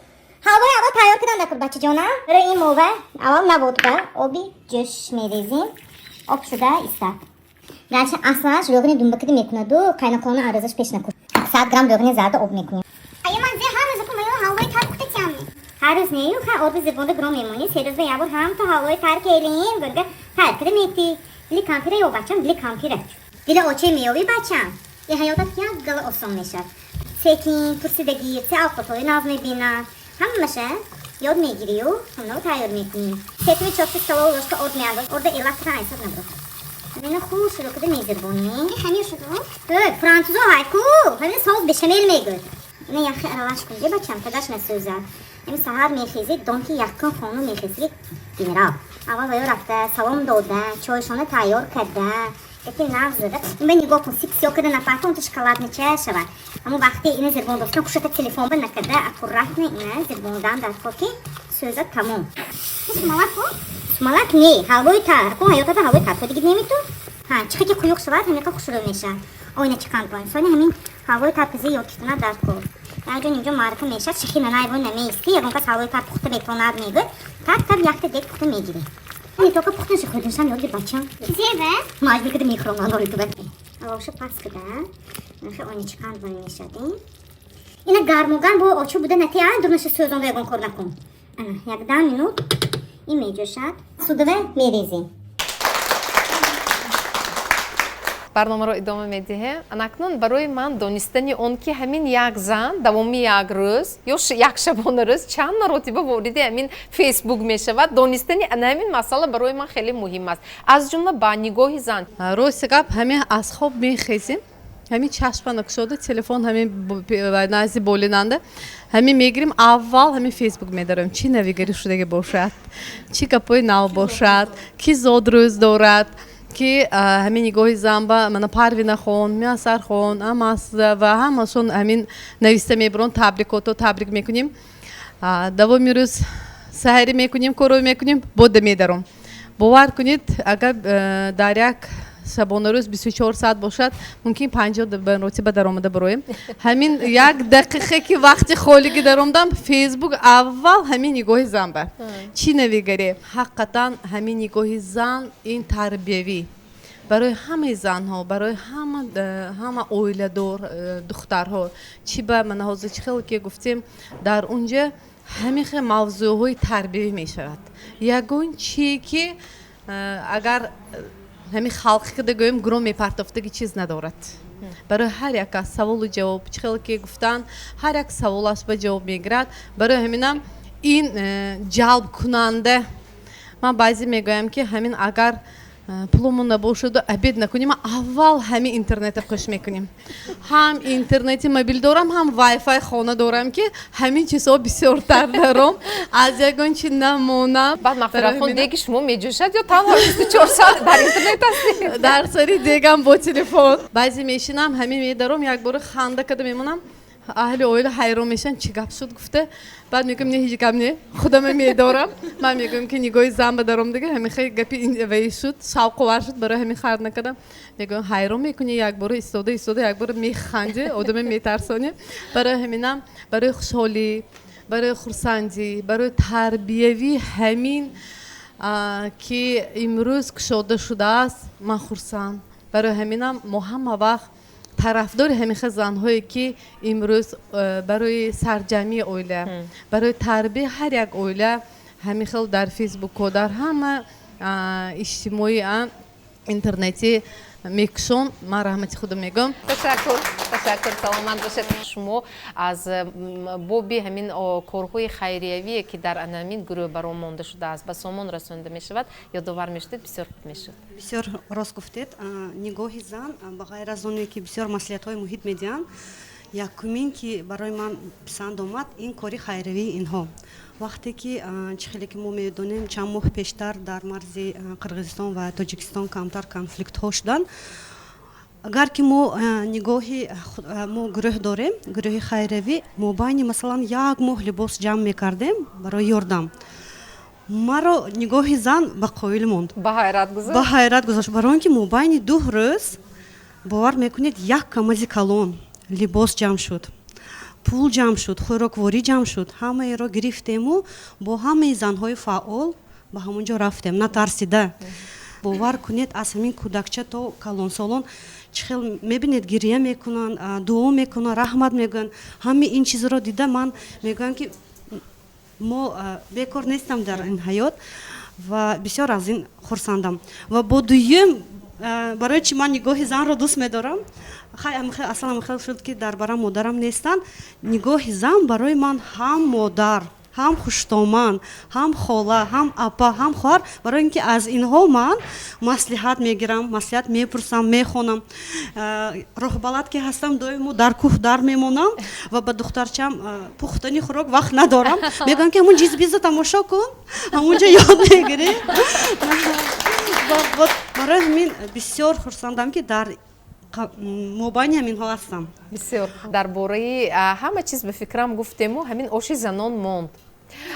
Ҳалвои аввал тайёр кунам дакур, бачаҷонам. Барои ин мова аввал наводба оби ҷӯш мерезем, об шуда истад. Гарчи аслаш рӯғани думбакида мекунаду, қайноқона арӯзаш пеш накуш. 100 грамм рӯғани зарда об мекунем. Ая, ман зе ҳар рӯз кумаю ҳалвои тар пухта тиям. Ҳар рӯз нею, ха, орду зирбонда гром мемонӣ, 3 рӯз ба як бор ҳам то ҳалвои тар келин, гурга тар кида метӣ. Дили кампира ё, бачам, дили кампира. Дили оче меёвӣ, бачам. И ҳаётат як гала осон мешавад. Секин пурсидагӣ, се авқотҳои нав мебинад. Ҳамаша ёд мегирию, ҳамнаво тайёр мекунӣ. Сетуи чорта столовая ложка орд меандоз. Орда элактра ҳисоб набро. Ҳамина хуш куда мезирбонӣ. Хамир шуду? Французо ҳайку, ҳамина соус бешамел мегӯд. Ина яхе аралаш кун, бачам, тагаш насӯзад. Ҳами саҳар мехезид, дон ки яккун хону мехезид, генерал. Аввал ваё рафта, салом дода, чойшона тайёр карда, яке нағз зада. Ин нигоҳ кун, сип сиёҳ када напарта, он то шоколаднича шавад. Ҳамон вақте ина зирбон доштан, кушата телефон ба накарда, аккуратно ина зирбондан дар кор, ки сӯзад, тамом. Сумалак, сумалак не, ҳалвои тар. Кун ҳаётата ҳалвои тар дигид немиту. Ҳа, чихе ки қуюқ шавад, ҳамиқа хушрӯ мешавад. Оина чӣ қанд боин. Сони ҳамин ҳалвои тар пизи ёд кифтана дар кор. Як ҷо инҷо маърака мешавад, шихи нанайво намеисти, ягон кас ҳалвои тар пухта метавонад мегӯяд, так так якта дег пухта мегирӣ. Не только пухтанши, хӯрданшам ёд гир, бачам. Зеба? Маҷбур када мехӯрам анори ту ба. Аловша пас када. Нахе оина чӣ қанд боин мешавад. Ина гарму гарм бо очу буда нати, а дурнаша сӯзонда ягон кор накун. Ана, як 10 минут ин меҷӯшад. Судава мерезем.
Барномаро идома медиҳем. Анакнун барои ман донистани он, ки ҳамин як зан давоми як рӯз ё як шабонарӯз чанд маротиба вориди ҳамин Фейсбук мешавад, донистани ана ҳамин масъала барои ман хеле муҳим аст, аз ҷумла ба нигоҳи зан.
Рости гап, ҳамин аз хоб мехезем, ҳамин чашма накушода, телефон ҳамин назди болинанда ҳамин мегирем, аввал ҳамин Фейсбук медарем, чӣ навигарӣ шудаги бошад, чӣ гапҳои нав бошад, ки зодрӯз дорад, ки ҳамин нигоҳи зан ба мана Парвинахон, Миасархон ва ҳамашон ҳамин нависта мебурон, табрикото табрик мекунем. Давоми рӯз саҳарӣ мекунем, коро мекунем, бода медаром. Бовар кунед, агар дар як шабонарӯз 24 соат бошад, мумкин 50 маротиба даромада бароем. Ҳамин як дақиқа ки вақти холигӣ даромадам Фейсбук, аввал ҳамин нигоҳи зан ба чӣ навигарӣ. Ҳақиқатан, ҳамин нигоҳи зан ин тарбиявӣ барои ҳамаи занҳо, барои ҳама оиладор духтарҳо. Чӣ ба мана ҳозир чӣ хеле ки гуфтем, дар унҷа ҳамин хел мавзӯъҳои тарбиявӣ мешавад. Ягон чие ки агар ҳамин халқи када гӯем, гуром мепартофтаги чиз надорад. Барои ҳар як кас саволу ҷавоб, чӣ хеле ки гуфтанд, ҳар як саволаш ба ҷавоб мегирад. Барои ҳаминам ин ҷалбкунанда. Ман баъзе мегӯям, ки ҳамин агар пулумон набошаду обед накунем, аввал ҳамин интернета қӯш мекунем. Ҳам интернети мобил дорам, ҳам вайфай хона дорам, ки ҳамин чизҳо бисёртар даром, аз ягон чи намонам.
Баъд, Мағфиратхон, деги шумо меҷӯшад ё танҳо 24 соат дар интернет ҳастед?
Дар сари дегам бо телефон. Баъзе мешинам, ҳамин медаром, якбора ханда када мемонам, аҳли оила ҳайрон мешаванд, чӣ гап шуд гуфта. Баъд мегӯям, не, ҳеҷ гап не, худама медорам. Ман мегӯям, ки нигоҳи зан ба даром дига ҳамин хел гапи ваи шуд, шавқовар шуд, барои ҳамин хар накардам. Мегӯям, ҳайрон мекунӣ, якбора истода истода якбора механди, одаме метарсонӣ. Барои ҳаминам, барои хушҳолӣ, барои хурсандӣ, барои тарбиявӣ ҳамин ки имрӯз кушода шудааст, ман хурсанд. Барои ҳаминам мо ҳама вақт тарафдори ҳамин хел занҳое, ки имрӯз барои сарҷамъии оила, барои тарбияи ҳар як оила ҳамин хел дар Фейсбуко, дар ҳама иҷтимои интернетӣ мекушон, ман раҳмати худо мегӯям.
Ташаккур, ташаккур, саломат бошед. Шумо аз боби ҳамин корҳои хайриявие, ки дар ана ҳамин гурӯҳ баром монда шудааст, ба сомон расонида мешавад, ёдовар мешудед, бисёр хуб мешуд.
Бисёр рост гуфтед. Нигоҳи зан, ба ғайр аз оне ки бисёр маслиҳатҳои муҳит медиҳанд, якумин ки барои ман писанд омад, ин кори хайриявии инҳо. Вақте ки, чӣ хеле ки мо медонем, чанд моҳ пештар дар марзи Қирғизистон ва Тоҷикистон камтар конфликтҳо шуданд, агар ки мо нигоҳи мо гурӯҳ дорем, гурӯҳи хайриявӣ, мобайни масалан як моҳ либос ҷамъ мекардем барои ёрдам. Маро нигоҳи зан ба қоил монд.
Ба ҳайрат гузошт.
Ба ҳайрат гузошт, барои он ки мобайни 2 рӯз, бовар мекунед, як камази калон либос ҷамъ шуд, пул ҷамъ шуд, хӯрокворӣ ҷамъ шуд. Ҳамаеро гирифтему бо ҳамаи занҳои фаъол ба ҳамон ҷо рафтем, натарсида. Бовар кунед, аз ҳамин кӯдакча то калонсолон чӣ хел мебинед, гирия мекунанд, дуо мекунанд, раҳмат мегӯянд. Ҳамаи ин чизро дида ман мегӯям, ки мо бекор нестам дар ин ҳаёт ва бисёр аз ин хурсандам. Ва бо дуюм, барои чи ман нигоҳи занро дӯст медорам, аслан хел шуд, ки дар барам модарам нестанд. Нигоҳи зан барои ман ҳам модар, ҳам хуштоман, ҳам хола, ҳам апа, ҳам хоҳар, барои ин ки аз инҳо ман маслиҳат мегирам, маслиҳат мепурсам, мехонам. Роҳбалад ки ҳастам, доимо дар кӯҳ дар мемонам ва ба духтарчам пухтани хӯрок вақт надорам. Мегӯям, ки ҳамун ҷизбиза тамошо кун, ҳамунҷо ёд мегирӣ. Барои ҳамин бисёр хурсандам, ки дар мобайни ҳаминҳо ҳастам.
Бисёр дар бораи ҳама чиз ба фикрам гуфтему, ҳамин оши занон монд.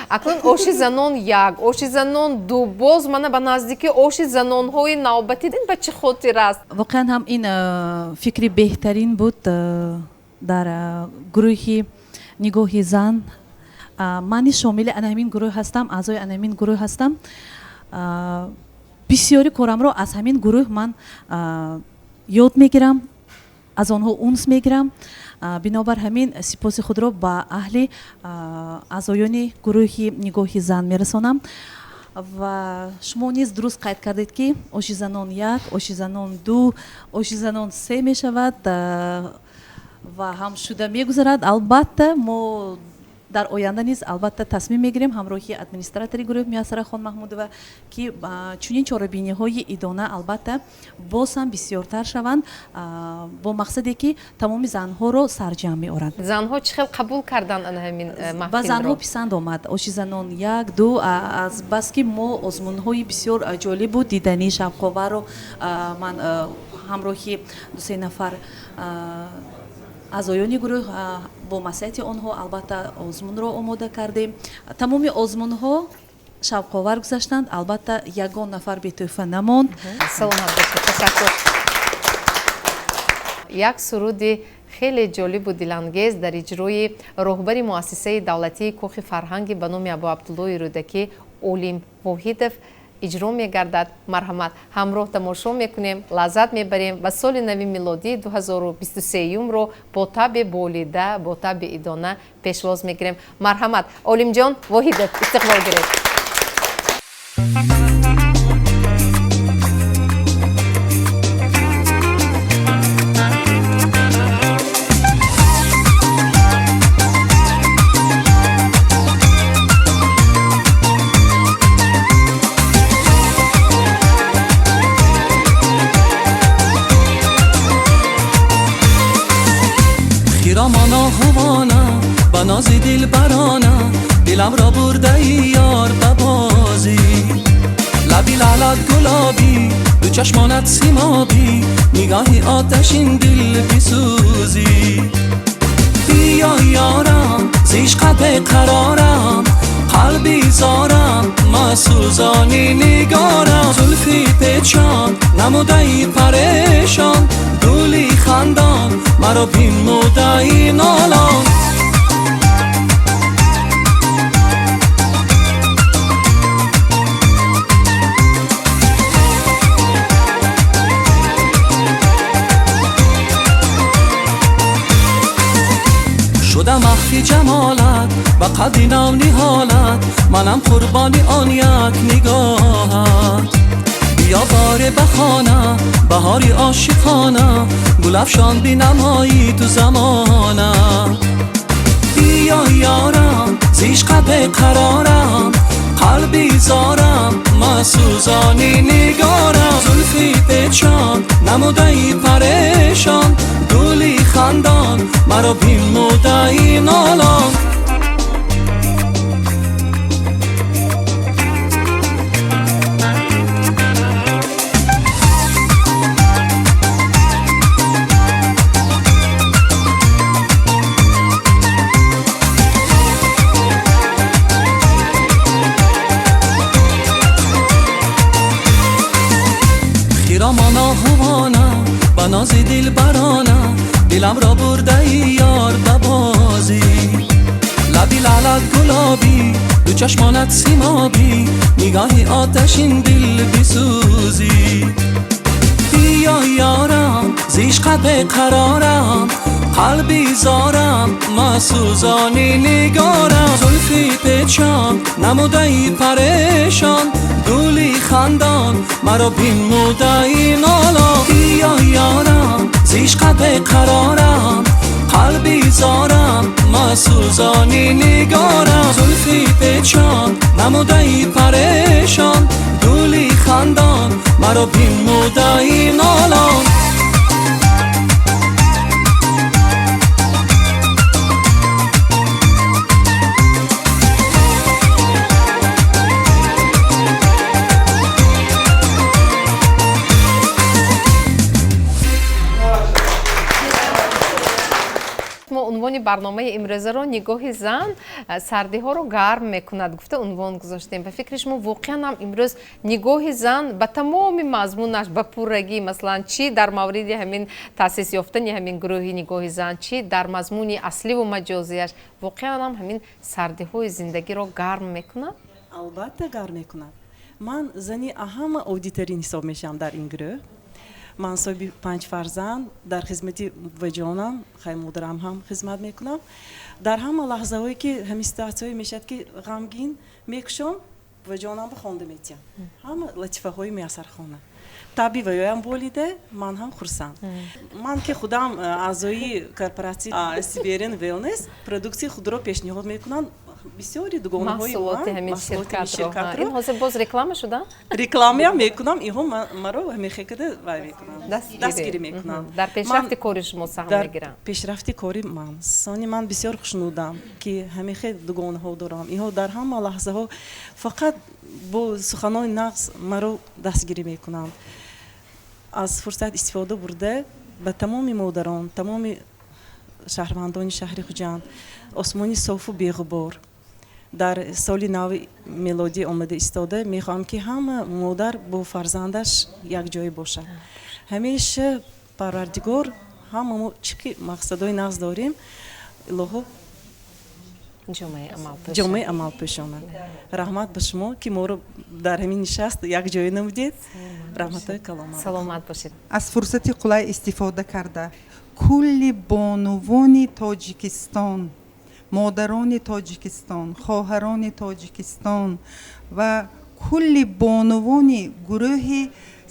Акнун оши занон як, оши занон ду, боз мана ба наздики оши занонҳои навбатӣ, ин ба чӣ хотир аст?
Воқеан ҳам ин фикри беҳтарин буд дар гурӯҳи нигоҳи зан. Ман низ шомили ана ҳамин гурӯҳ ҳастам, аъзои ана ҳамин гурӯҳ ҳастам. Бисёри корамро аз ҳамин гурӯҳ ман ёд мегирам, аз онҳо унс мегирам. Бинобар ҳамин сипоси худро ба аҳли аъзоёни гурӯҳи нигоҳи зан мерасонам. Ва шумо низ дуруст қайд кардед, ки оши занон як, оши занон ду, оши занон се мешавад ва ҳам шуда мегузарад. Албатта, мо дар оянда низ албатта тасмим мегирем ҳамроҳи администратори гурӯҳ Муяссарахон Маҳмудова, ки чунин чорабиниҳои идона албатта боз ҳам бисёртар шаванд, бо мақсаде ки тамоми занҳоро сарҷамъ меоранд.
Занҳо чӣ хел қабул карданд ана ҳамин маҳфилро?
Ба занҳо писанд омад оши занон як, ду, аз баски мо озмунҳои бисёр ҷолибу диданӣ, шавқоварро ман ҳамроҳи дусе нафар аъзоёни гурӯҳ бо маслиҳати онҳо албатта озмунро омода кардем. Тамоми озмунҳо шавқовар гузаштанд, албатта ягон нафар бетӯҳфа намонд.
Саломат бошед, ташаккур. Як суруди хеле ҷолибу дилангез дар иҷрои роҳбари муассисаи давлатии Кохи фарҳанги ба номи Абу Абдуллои Рӯдакӣ Олим Воҳидов иҷро мегардад. Марҳамат, ҳамроҳ тамошо мекунем, лаззат мебарем ва соли нави милодии 2023-ро бо таби болида, бо таби идона пешвоз мегирем. Марҳамат, Олимҷон Воҳидов, истиқбол гиред.
نازی دل برانه دلم را برده ای یار به بازی، لبی لعلت گلابی دو چشمانت سیمابی، نگاهی آتشین دل بسوزی. بیا یارم زیش قد قرارم، قلبی زارم مسوزانی نگارم، زلفی پیچان نموده ای پریشان، گلی خندان مرا بینموده ای نالان. شدم مخفی جمالت و قدی نام نهالت، منم قربانی آن یک نگاهت. بیا باره بخانه بهاری عاشقانه، گلفشان بینمایی تو زمانه. بیا یارم زیش قد قرارم، قلبی زارم مسوزانی نگارم، زلفی پیچان نموده ای پریشان، گلی خندان مرا بینموده ای نالان. نازی دل برانه دلم را برده ای یار به بازی، لبی لعلت گلابی دو
چشمانت سیمابی، نگاهی آتشین دل بسوزی. بیا یارم زیش قد قرارم، قلبی زارم مسوزانی نگارم. زلفی پیچان نموده‌ای پریشان، گلی خندان مرا بنموده‌ای نالان. بیا یارم زیش قد قرارم، قلبی زارم مسوزانی نگارم. زلفی پیچان نموده‌ای پریشان، گلی خندان مرا بنموده‌ای نالان.
Унвони барномаи имрӯзаро нигоҳи зан сардиҳоро гарм мекунад гуфта унвон гузоштем. Ба фикри шумо воқеан ҳам имрӯз нигоҳи зан ба тамоми мазмунаш ба пуррагӣ, масалан, чӣ дар мавриди ҳамин таъсис ёфтани ҳамин гурӯҳи нигоҳи зан, чӣ дар мазмуни асливу маҷозияш, воқеан ҳам ҳамин сардиҳои зиндагиро гарм мекунад?
Албатта гарм мекунад. Ман зани ҳама оддитарин ҳисоб мешавам дар ин гурӯҳ. Ман соҳиби 5 фарзанд, дар хизмати буваҷонам, хай модарам ҳам хизмат мекунам. Дар ҳама лаҳзаҳое ки ҳамин ситуатсияҳое мешавад ки ғамгин мекушам, буваҷонам ба хонда метиҳам. Ҳама латифаҳои меасархона. Табъи ваёям болида, ман ҳам хурсанд. Ман ки худам аъзои корпоратсияи Siberian Wellness продуксияи худро пешниҳод мекунам. Бисёри дугонаҳои ман маҳсулоти ҳамин ширкатро.
Ин ҳозир боз реклама шуда?
Рекламаям мекунам, инҳо маро ҳамехекада вай мекунанд, дастгирӣ мекунанд.
Дар пешрафти кори шумо саҳм мегиранд.
Пешрафти кори ман. Сони ман бисёр хушнудам ки ҳамехе дугонаҳо дорам. Инҳо дар ҳама лаҳзаҳо фақат бо суханони нағз маро дастгирӣ мекунанд. Аз фурсат истифода бурда ба тамоми модарон, тамоми шаҳрвандони шаҳри Хуҷанд осмони софу беғубор дар соли нави мелодӣ омада истода мехоҳам ки ҳама модар бо фарзандаш якҷоя бошад. Ҳамеша Парвардигор ҳама мо чӣ ки мақсадҳои нағз дорем, илоҳо ҷомаи амал пӯшонад. Раҳмат ба шумо ки моро дар ҳамин нишаст якҷоя намудед. Раҳматҳои калом.
Саломат бошед.
Аз фурсати қулай истифода карда кулли бонувони Тоҷикистон, модарони Тоҷикистон, хоҳарони Тоҷикистон ва кулли бонувони гурӯҳи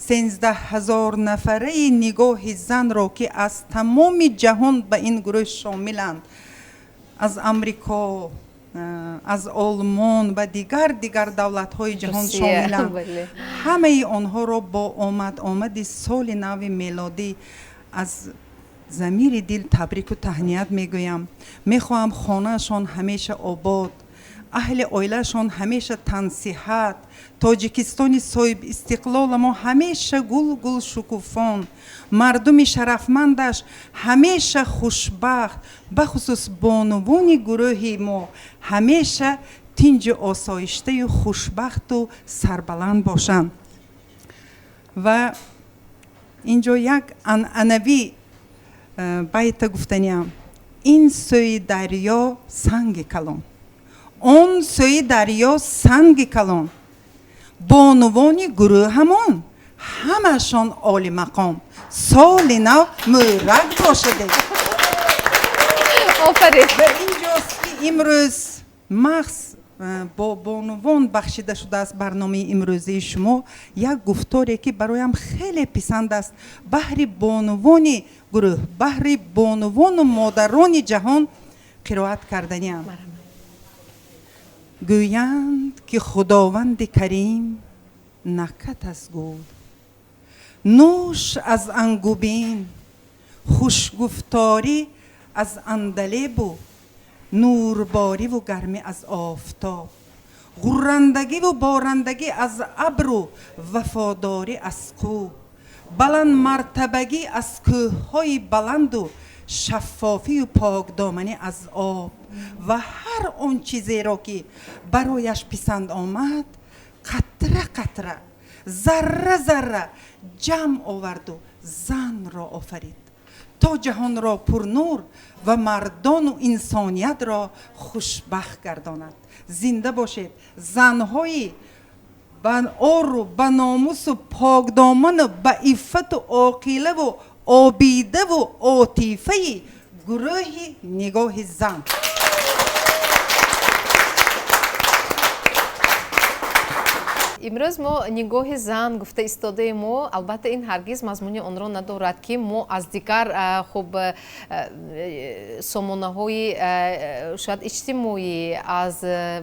13 000 нафараи нигоҳи занро ки аз тамоми ҷаҳон ба ин гурӯҳ шомиланд, аз Амрико, аз Олмон ва дигар давлатҳои ҷаҳон шомиланд, ҳамаи онҳоро бо омад-омади соли нави мелодӣ аз замири дил табрику таҳният мегӯям. Мехоҳам хонаашон ҳамеша обод, аҳли оилаашон ҳамеша тансиҳат, Тоҷикистони соҳибистиқлоламо ҳамеша гулгул шукуфон, мардуми шарафмандаш ҳамеша хушбахт, бахусус бонувони гурӯҳи мо ҳамеша тинҷу осоиштаю хушбахту сарбаланд бошанд. Ва инҷо як анъанавӣ байта гуфтаниам. Ин сӯи дарё санги калон, он сӯи дарё санги калон, бонувони гурӯҳамон ҳамашон олимақом. Соли нав мӯрак бошад.
Офарин.
Ва инҷост ки имрӯз махз бо бонувон бахшида шудааст барномаи имрӯзии шумо, як гуфторе ки бароям хеле писанд аст, баҳри бонувони гурӯҳ, баҳри бонувону модарони ҷаҳон қироат карданиам. Гӯянд ки Худованди Карим накат аз гул, нӯш аз ангубин, хушгуфторӣ аз андалебу нурбориву гармӣ аз офтоб, ғуррандагиву борандагӣ аз абру вафодорӣ аз кӯҳ, баландмартабагӣ аз кӯҳҳои баланду шаффофию покдоманӣ аз об ва ҳар он чизеро ки барояш писанд омад, қатра қатра, зарра зарра ҷамъ оварду занро офарид. То ҷаҳонро пурнур ва мардону инсониятро хушбахт гардонад. Зинда бошед занҳои ба ору, ба номусу покдоману ба иффату оқилаву обидаву отифаи гурӯҳи нигоҳи зан.
Имрӯз мо нигоҳи зан гуфта истодаи мо, албатта, ин ҳаргиз мазмуни онро надорад, ки мо аз дигар хуб сомонаҳои шояд иҷтимоӣ, аз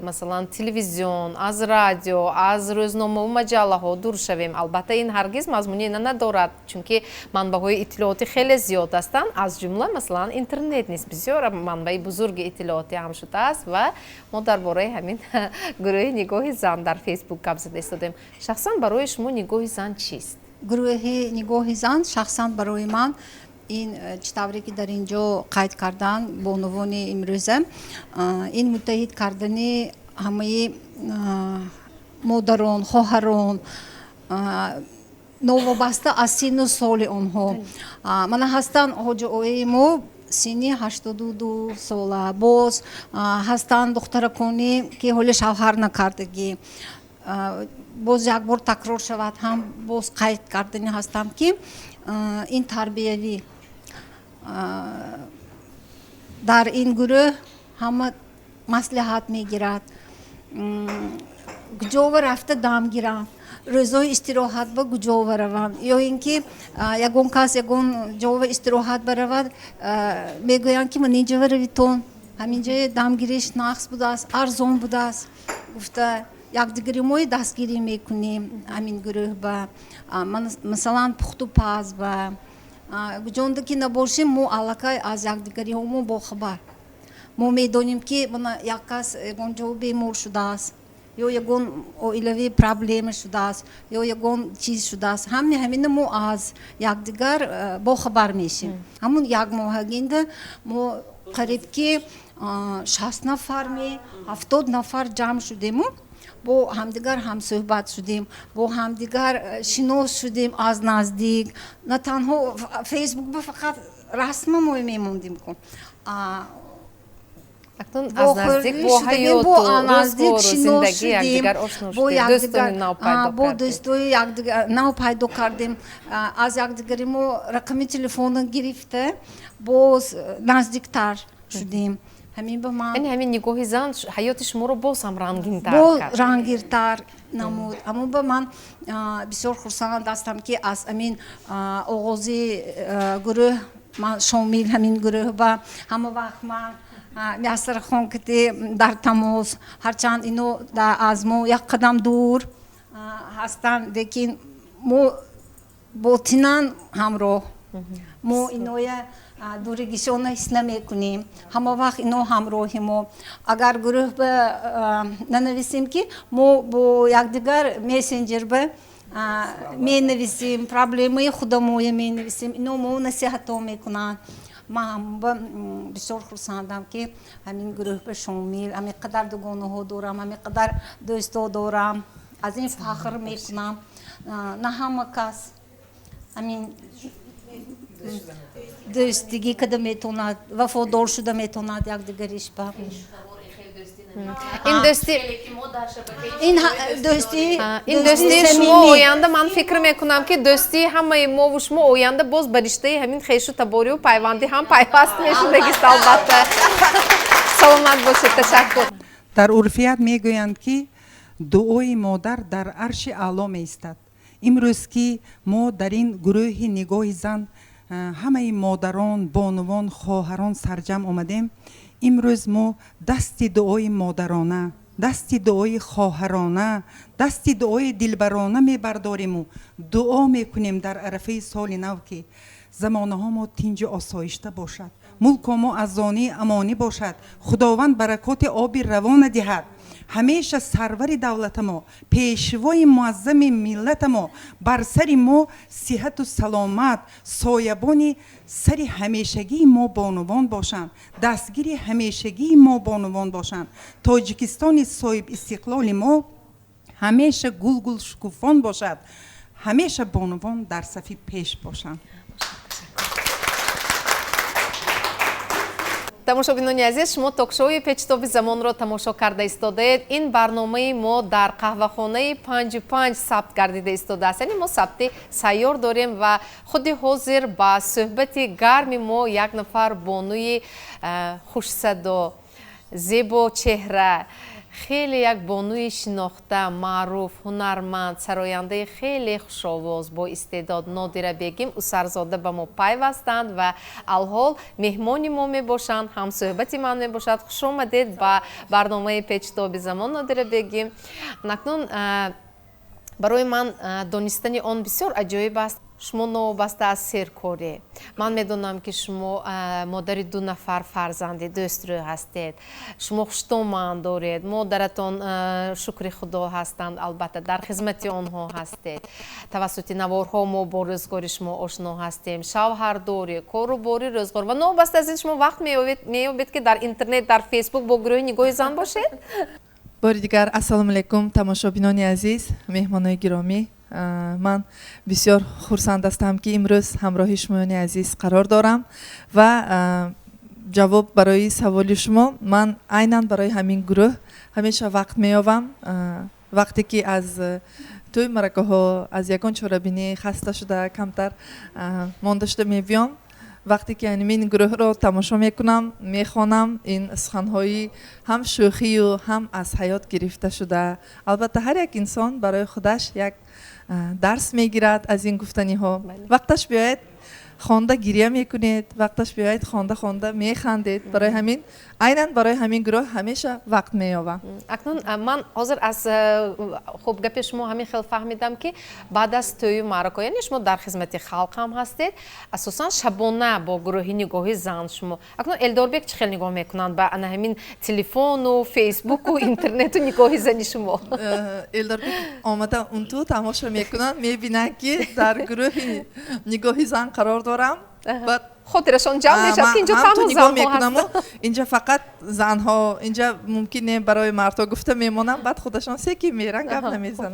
масалан телевизион, аз радио, аз рӯзномаву маҷаллаҳо дур шавем. Албатта, ин ҳаргиз мазмуни ина надорад, чунки манбаъҳои иттилоотӣ хеле зиёд ҳастанд, аз ҷумла масалан интернет низ бисёр манбаи бузурги иттилоотӣ ҳам шудааст ва мо дар бораи ҳамин гурӯҳи нигоҳи зан дар Фейсбук гап зада истодем. Шахсан барои шумо нигоҳи зан чист?
Гурӯҳи нигоҳи зан шахсан барои ман ин, чӣ тавре ки дар ин ҷо қайд карданд бонувони имрӯза, ин муттаҳид кардани ҳамаи модарон, хоҳарон, новобаста аз синну соли онҳо. Мана ҳастанд ҳоҷиои мо синни 82 сола, боз ҳастанд духтараконе, ки ҳоле шавҳар накардагӣ. Боз як бор такрор шавад, ҳам боз қайд кардани ҳастам, ки ин тарбиявӣ дар ин гурӯҳ ҳама маслиҳат мегирад, куҷова рафта дам гиранд, рӯзҳои истироҳат ба куҷова раванд, ё ин ки ягон кас ягон ҷова истироҳат баравад, мегӯянд, ки ман инҷова равитон, ҳамин ҷое дамгириш нақс будааст, арзон будааст гуфта якдигари мои дастгирӣ мекунем. Ҳамин гурӯҳ ба масалан пухту паз ба куҷонда ки набошем, мо аллакай аз якдигариҳо мо бохабар. Мо медонем, ки як кас ягон ҷо бемор шудааст, ё ягон оилавӣ проблема шудааст, ё ягон чиз шудааст. Ҳами ҳамина мо аз якдигар бохабар мешем. Ҳамун як моҳагинда мо қариб ки 60 нафар ме 70 нафар ҷамъ шудему бо ҳамдигар ҳамсӯҳбат шудем, бо ҳамдигар шинос шудем аз наздик. На танҳо Фейсбук ба фақат расма мо мемондем ку.
Акнун аз наздик бо ҳаёту рӯзгору зиндагии якдигар ошно шудем, дӯстони нав пайдо
бо дӯстои нав пайдо кардем. Аз якдигари мо рақами телефона гирифта, боз наздиктар шудем. Ҳамин ба ман,
яъне ҳамин нигоҳи зан ҳаёти шуморо боз ҳам рангинтар
боз
кард.
Рангиртар намуд. Аммо ба ман бисёр хурсанд ҳастам, ки аз ҳамин оғози гурӯҳ ман шомил ҳамин гурӯҳ ба ҳама вақт ман Миасархон кити дар тамос, ҳарчанд ино аз мо як қадам дур ҳастанд, лекин мо ботинан ҳамроҳ. Мо иноя дуригишона ҳис намекунем, ҳама вақт ино ҳамроҳи мо. Агар гурӯҳ ба нанависем, ки мо бо якдигар мессенҷер ба менависем, проблемаи худамоя менависем, ино мо насиҳатҳо мекунанд. Ман бисёр хурсандам, ки ҳамин гурӯҳ ба шомил, ҳамин қадар дугонаҳо дорам, ҳамин қадар дӯстҳо дорам, аз ин фахр мекунам. На ҳама кас ҳамин дӯстигӣ када метавонад, вафодор шуда метавонад якдигариш ба.
Ин дӯстӣ,
ин дӯстӣ,
ин дӯстии шумо оянда, ман фикр мекунам, ки дӯстии ҳамаи мову шумо оянда боз ба риштаи ҳамин хешу таборию пайвандӣ ҳам пайваст мешудагист. Албатта, саломат бошед, ташаккур.
Дар урфият мегӯянд, ки дуои модар дар арши аъло меистад. Имрӯз ки мо дар ин гурӯҳи нигоҳи зан ҳамаи модарон, бонувон, хоҳарон сарҷамъ омадем, имрӯз мо дасти дуои модарона, дасти дуои хоҳарона, дасти дуои дилбарона мебардориму дуо мекунем дар арафаи соли нав, ки замонаҳо мо тинҷу осоишта бошад, мулко мо аз зонии амонӣ бошад, Худованд баракоти оби равона диҳад. Ҳамеша сарвари давлатамо, пешвои муаззами миллатамо бар сари мо сиҳату саломат, соябони сари ҳамешагии мо бонувон бошанд, дастгири ҳамешагии мо бонувон бошанд. Тоҷикистони соҳибистиқлоли мо ҳамеша гулгул шукуфон бошад, ҳамеша бонувон дар сафи пеш бошанд.
Тамошобинони азиз, шумо ток-шоуи Печитоби замонро тамошо карда истодаед. Ин барномаи мо дар қаҳвахонаи 55 сабт гардида истодааст. Яъне мо сабти сайёр дорем ва худи ҳозир ба суҳбати гарми мо як нафар бонуи хушсадо, зебочеҳра, хеле як бонуи шинохта, маъруф, ҳунарманд, сарояндаи хеле хушовоз, бо истеъдод Нодира Бегим Усарзода ба мо пайвастанд ва алҳол меҳмони мо мебошанд, ҳамсӯҳбати ман мебошад. Хуш омадед ба барномаи Печитоби замон, Нодира Бегим. Акнун барои ман донистани он бисёр аҷоиб аст. Шумо новобаста аз серкорӣ, ман медонам, ки шумо модари ду нафар фарзанди дӯстрӯ ҳастед, шумо хуштоман доред, модаратон, шукри Худо, ҳастанд, албатта дар хизмати онҳо ҳастед. Тавассути наворҳо мо бо рӯзгори шумо ошно ҳастем. Шавҳардорӣ, кору бори рӯзгор ва новобаста аз ин шумо вақт меёбед, ки дар интернет, дар Фейсбук бо гурӯҳи Нигоҳи зан бошед?
Бори дигар ассалому алайкум, тамошобинони азиз, меҳмонои гиромӣ. Ман бисёр хурсанд ҳастам, ки имрӯз ҳамроҳи шумоёни азиз қарор дорам ва ҷавоб барои саволи шумо: ман айнан барои ҳамин гурӯҳ ҳамеша вақт меёбам. Вақте ки аз тӯй маракаҳо, аз ягон чорабинӣ хаста шуда, камтар монда шуда мебиём, вақте ки ҳамин гурӯҳро тамошо мекунам, мехонам, ин суханҳои ҳам шӯхию ҳам аз ҳаёт гирифта шуда, албатта ҳар як инсон барои худаш як дарс мегирад аз ин гуфтаниҳо. Вақташ биёяд, хонда гиря мекунед, вақташ биёяд, хонда хонда механдед. Барои ҳамин айнан барои ҳамин гурӯҳ ҳамеша вақт меёбам.
Акнун ман ҳозир аз хуб гапи шумо ҳамин хел фаҳмидам, ки баъд аз тӯю маърака, яъне шумо дар хизмати халқ ҳам ҳастед, асосан шабона бо гурӯҳи Нигоҳи зан шумо. Акнун Элдорбек чӣ хел нигоҳ мекунанд ба ана ҳамин телефону Фейсбуку интернету Нигоҳи зани шумо?
Элдорбек омада унту тамошо мекунанд, мебинанд, ки дар гурӯҳи Нигоҳи зан қарор дорам. Баъд
хотирашон ҷамъ мешавад, ки инҷо танҳо
нигоҳ мекунаму инҷа фақат занҳо, инҷа мумкин не барои мардҳо гуфта мемонам, баъд худашон секи меран, гап намезанам.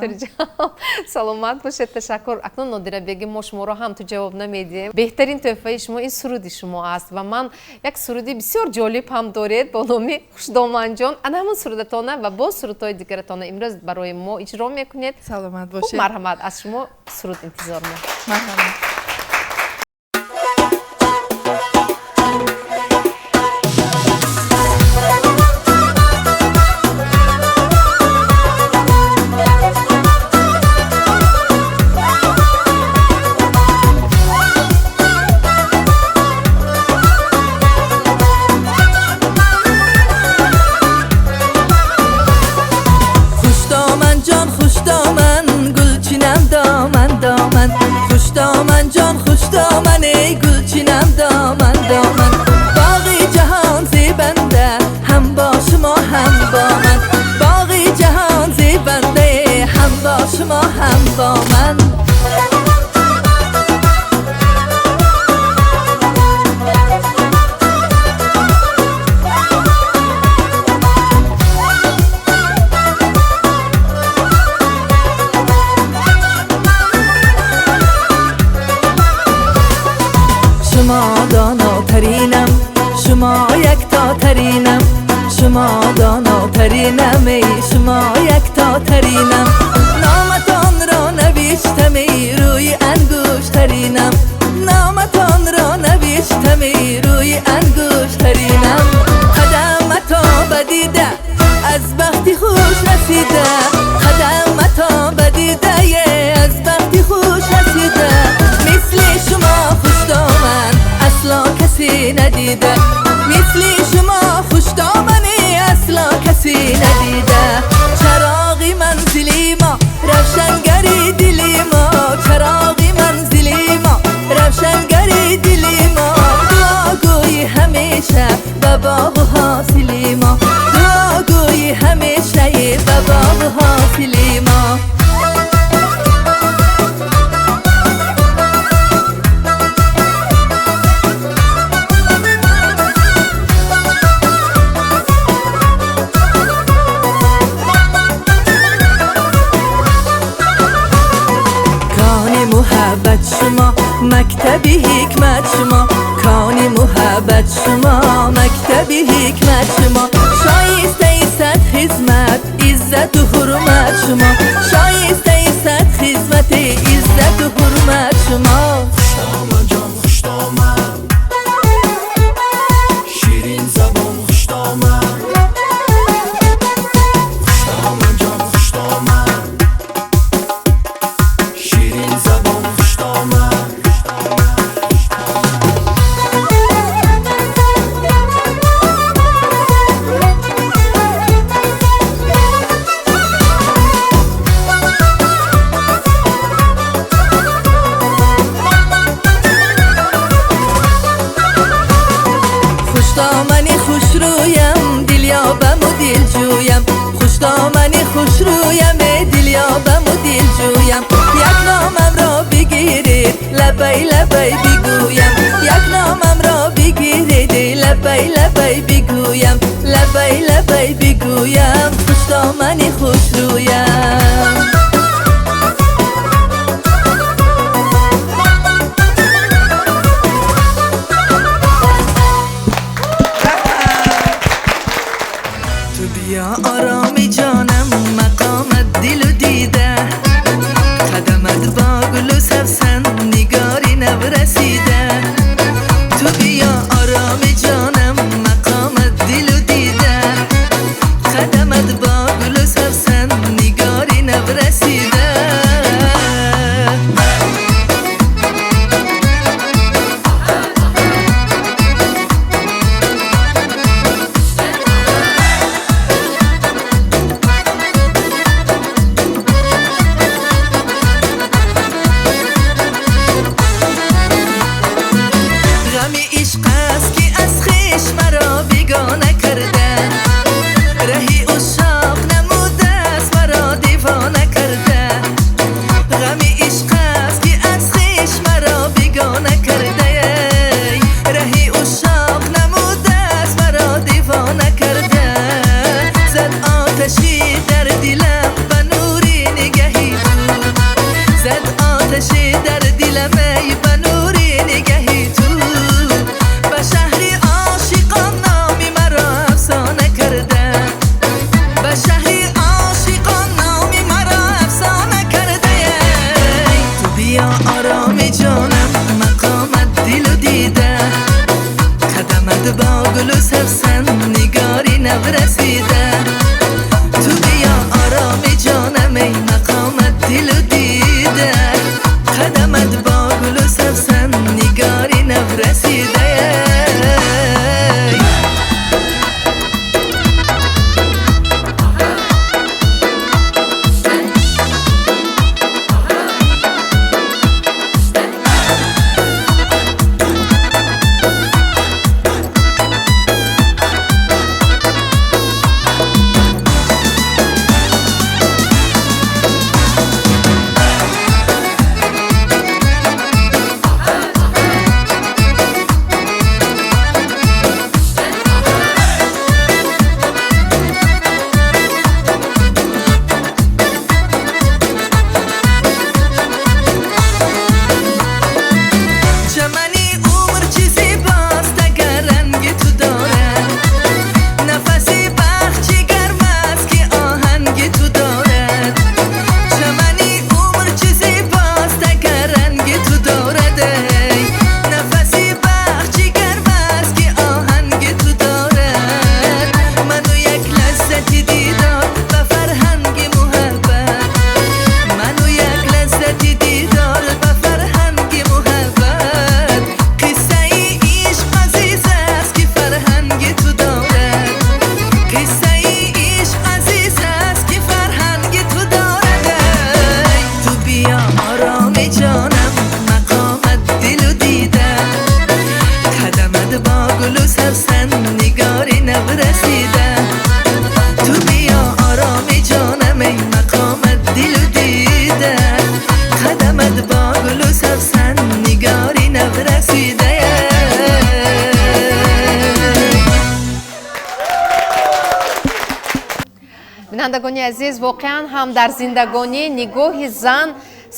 Саломат бошед, ташаккур. Акнун, Нодира Бегим, мо шуморо ҳам ту ҷавоб намедиҳем. Беҳтарин тӯҳфаи шумо ин суруди шумо аст ва ман як суруди бисёр ҷолиб ҳам доред бо номи Хушдоманҷон. Ана ҳамон сурудатона ва боз сурудҳои дигаратона имрӯз барои мо иҷро мекунед.
Саломат бошед.
Хуб, марҳамат, аз шумо суруд интизор мо.
Марҳамат.
مکتبی حکمت شما، کانی محبت شما، مکتب
ҳикмат шумо, шоистаи сад хизмат, иззату ҳурмат шумо, шоистаи сад хизмат, иззату ҳурмат шумо.
Хуштоман ҷон, хуштоман, ширин забон, хуштоман, хуштоман ҷон, хуштоман, ширин забон, хуштоман.
Хуштомани хушрӯям, дилёбаму дилҷӯям, хуштомани хушрӯям, дилёбаму дилҷӯям. Як номамро бигиред, лабай лабай бигӯям, як номамро бигиред, лабай лабай бигӯям, лабай лабай бигӯям, хуштомани хушрӯям. Ту биё ороми ҷонам, мақомат дилу дида, қадамат бо гулу савсан, нигори наврасида. Ту биё ороми ҷонам, мақомат дилу дида, қадамат бо гулу савсан, нигори наврасида. Ғами ишқ аст, ки аз хеш маро бегона карда, раҳи ушоқ намудааст, маро девона карда. Ғами ишқ аст, ки аз хеш маро бегона карда, раҳи ушоқ намудааст, маро девона карда. Зад оташи дар дилам ба нури нигаҳи ту, зад оташи дар дилам эй ба нури нигаҳи ту. Ба шаҳри ошиқон номи маро афсона карда, ба шаҳри ошиқон номи маро афсона карда. Ту биё ороми ҷонам, мақомат дилу дида, қадамат бо гулу савсан, нигори наврасида. Ту биё ороми ҷонам, эй мақомат дилу дида, қадамат бо гулу савсан, нигори наврасида. Чамани умр чӣ зебост, агар ранги ту дорад, нафаси бахт чӣ гарм аст, ки оҳанги ту дорад. Чамани умр чӣ зебост, агар ранги ту дорад, эй нафаси бахт чӣ гарм аст, ки оҳанги ту дорад. Ману як лаззати дидор ба фарҳанги муҳаббат, ману як лаззати дидор ба фарҳанги муҳаббат. Қиссаи ишқ азиз аст, ки фарҳанги ту дорад, қиссаи ишқ азиз аст, ки фарҳанги ту дорад. Ту биё ороми ҷонам, мақомат дилу дида, қадамат бо гулу савсан, нигори наврасида. Ту биё ороми ҷонам, эй мақомат дилу дида, қадамат бо гулу савсан, нигори наврасида.
Бинандагони азиз, воқеан ҳам дар зиндагонӣ нигоҳи зан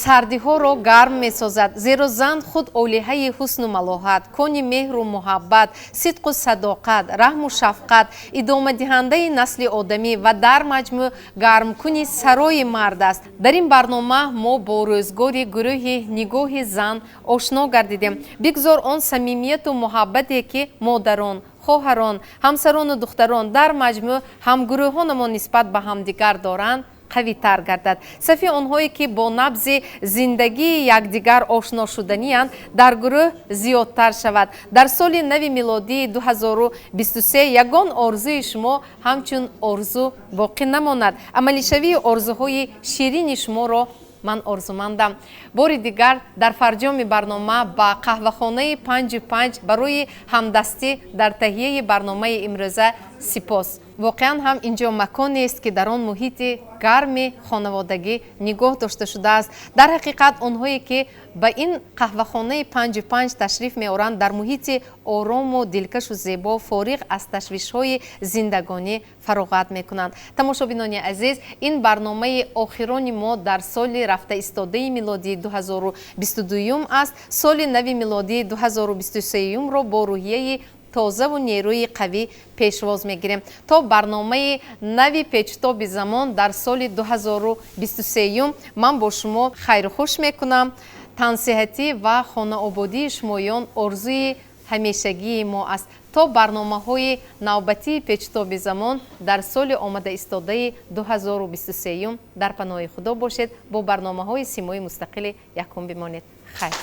Сардиҳоро гарм месозад, зеро зан худ олиҳаи ҳусну малоҳат, кони меҳру муҳаббат, сидқу садоқат, раҳму шафқат, идомадиҳандаи насли одамӣ ва дар маҷмӯъ гармкуни сарои мард аст. Дар ин барнома мо бо рӯзгори гурӯҳи Нигоҳи зан ошно гардидем. Бигзор он самимияту муҳаббате, ки модарон, хоҳарон, ҳамсарону духтарон, дар маҷмӯъ ҳамгурӯҳонамон нисбат ба ҳамдигар доранд, қавитар гардад. Сафи онҳое, ки бо набзи зиндагии якдигар ошно шуданиянд, дар гурӯҳ зиёдтар шавад. Дар соли нави милодии 2023 ягон орзуи шумо ҳамчун орзу боқӣ намонад. Амалишавии орзуҳои ширини шуморо ман орзумандам. Бори дигар дар фарҷоми барнома ба қаҳвахонаи 5-5 барои ҳамдастӣ дар таҳияи барномаи имрӯза сипос. Воқеан ҳам инҷо маконест, ки дар он муҳити гарми хонаводагӣ нигоҳ дошта шудааст. Дар ҳақиқат, онҳое, ки ба ин қаҳвахонаи 5-5 ташриф меоранд, дар муҳити орому дилкашу зебо, фориғ аз ташвишҳои зиндагонӣ фароғат мекунанд. Тамошобинони азиз, ин барномаи охирони мо дар соли рафта истодаи милодии 2022 аст. Соли нави милодии 2023-ро бо рӯҳияи тозаву нерӯи қавӣ пешвоз мегирем. То барномаи нави Печутоби замон дар соли 2023 ман бо шумо хайрхуш мекунам. Тансиҳатӣ ва хонаободии шумоён орзуи ҳамешагии мо аст. То барномаҳои навбатии Печутоби замон дар соли омада истодаи 2023 дар паноҳи Худо бошед. Бо барномаҳои Симои мустақили якум бимонед. Хайр.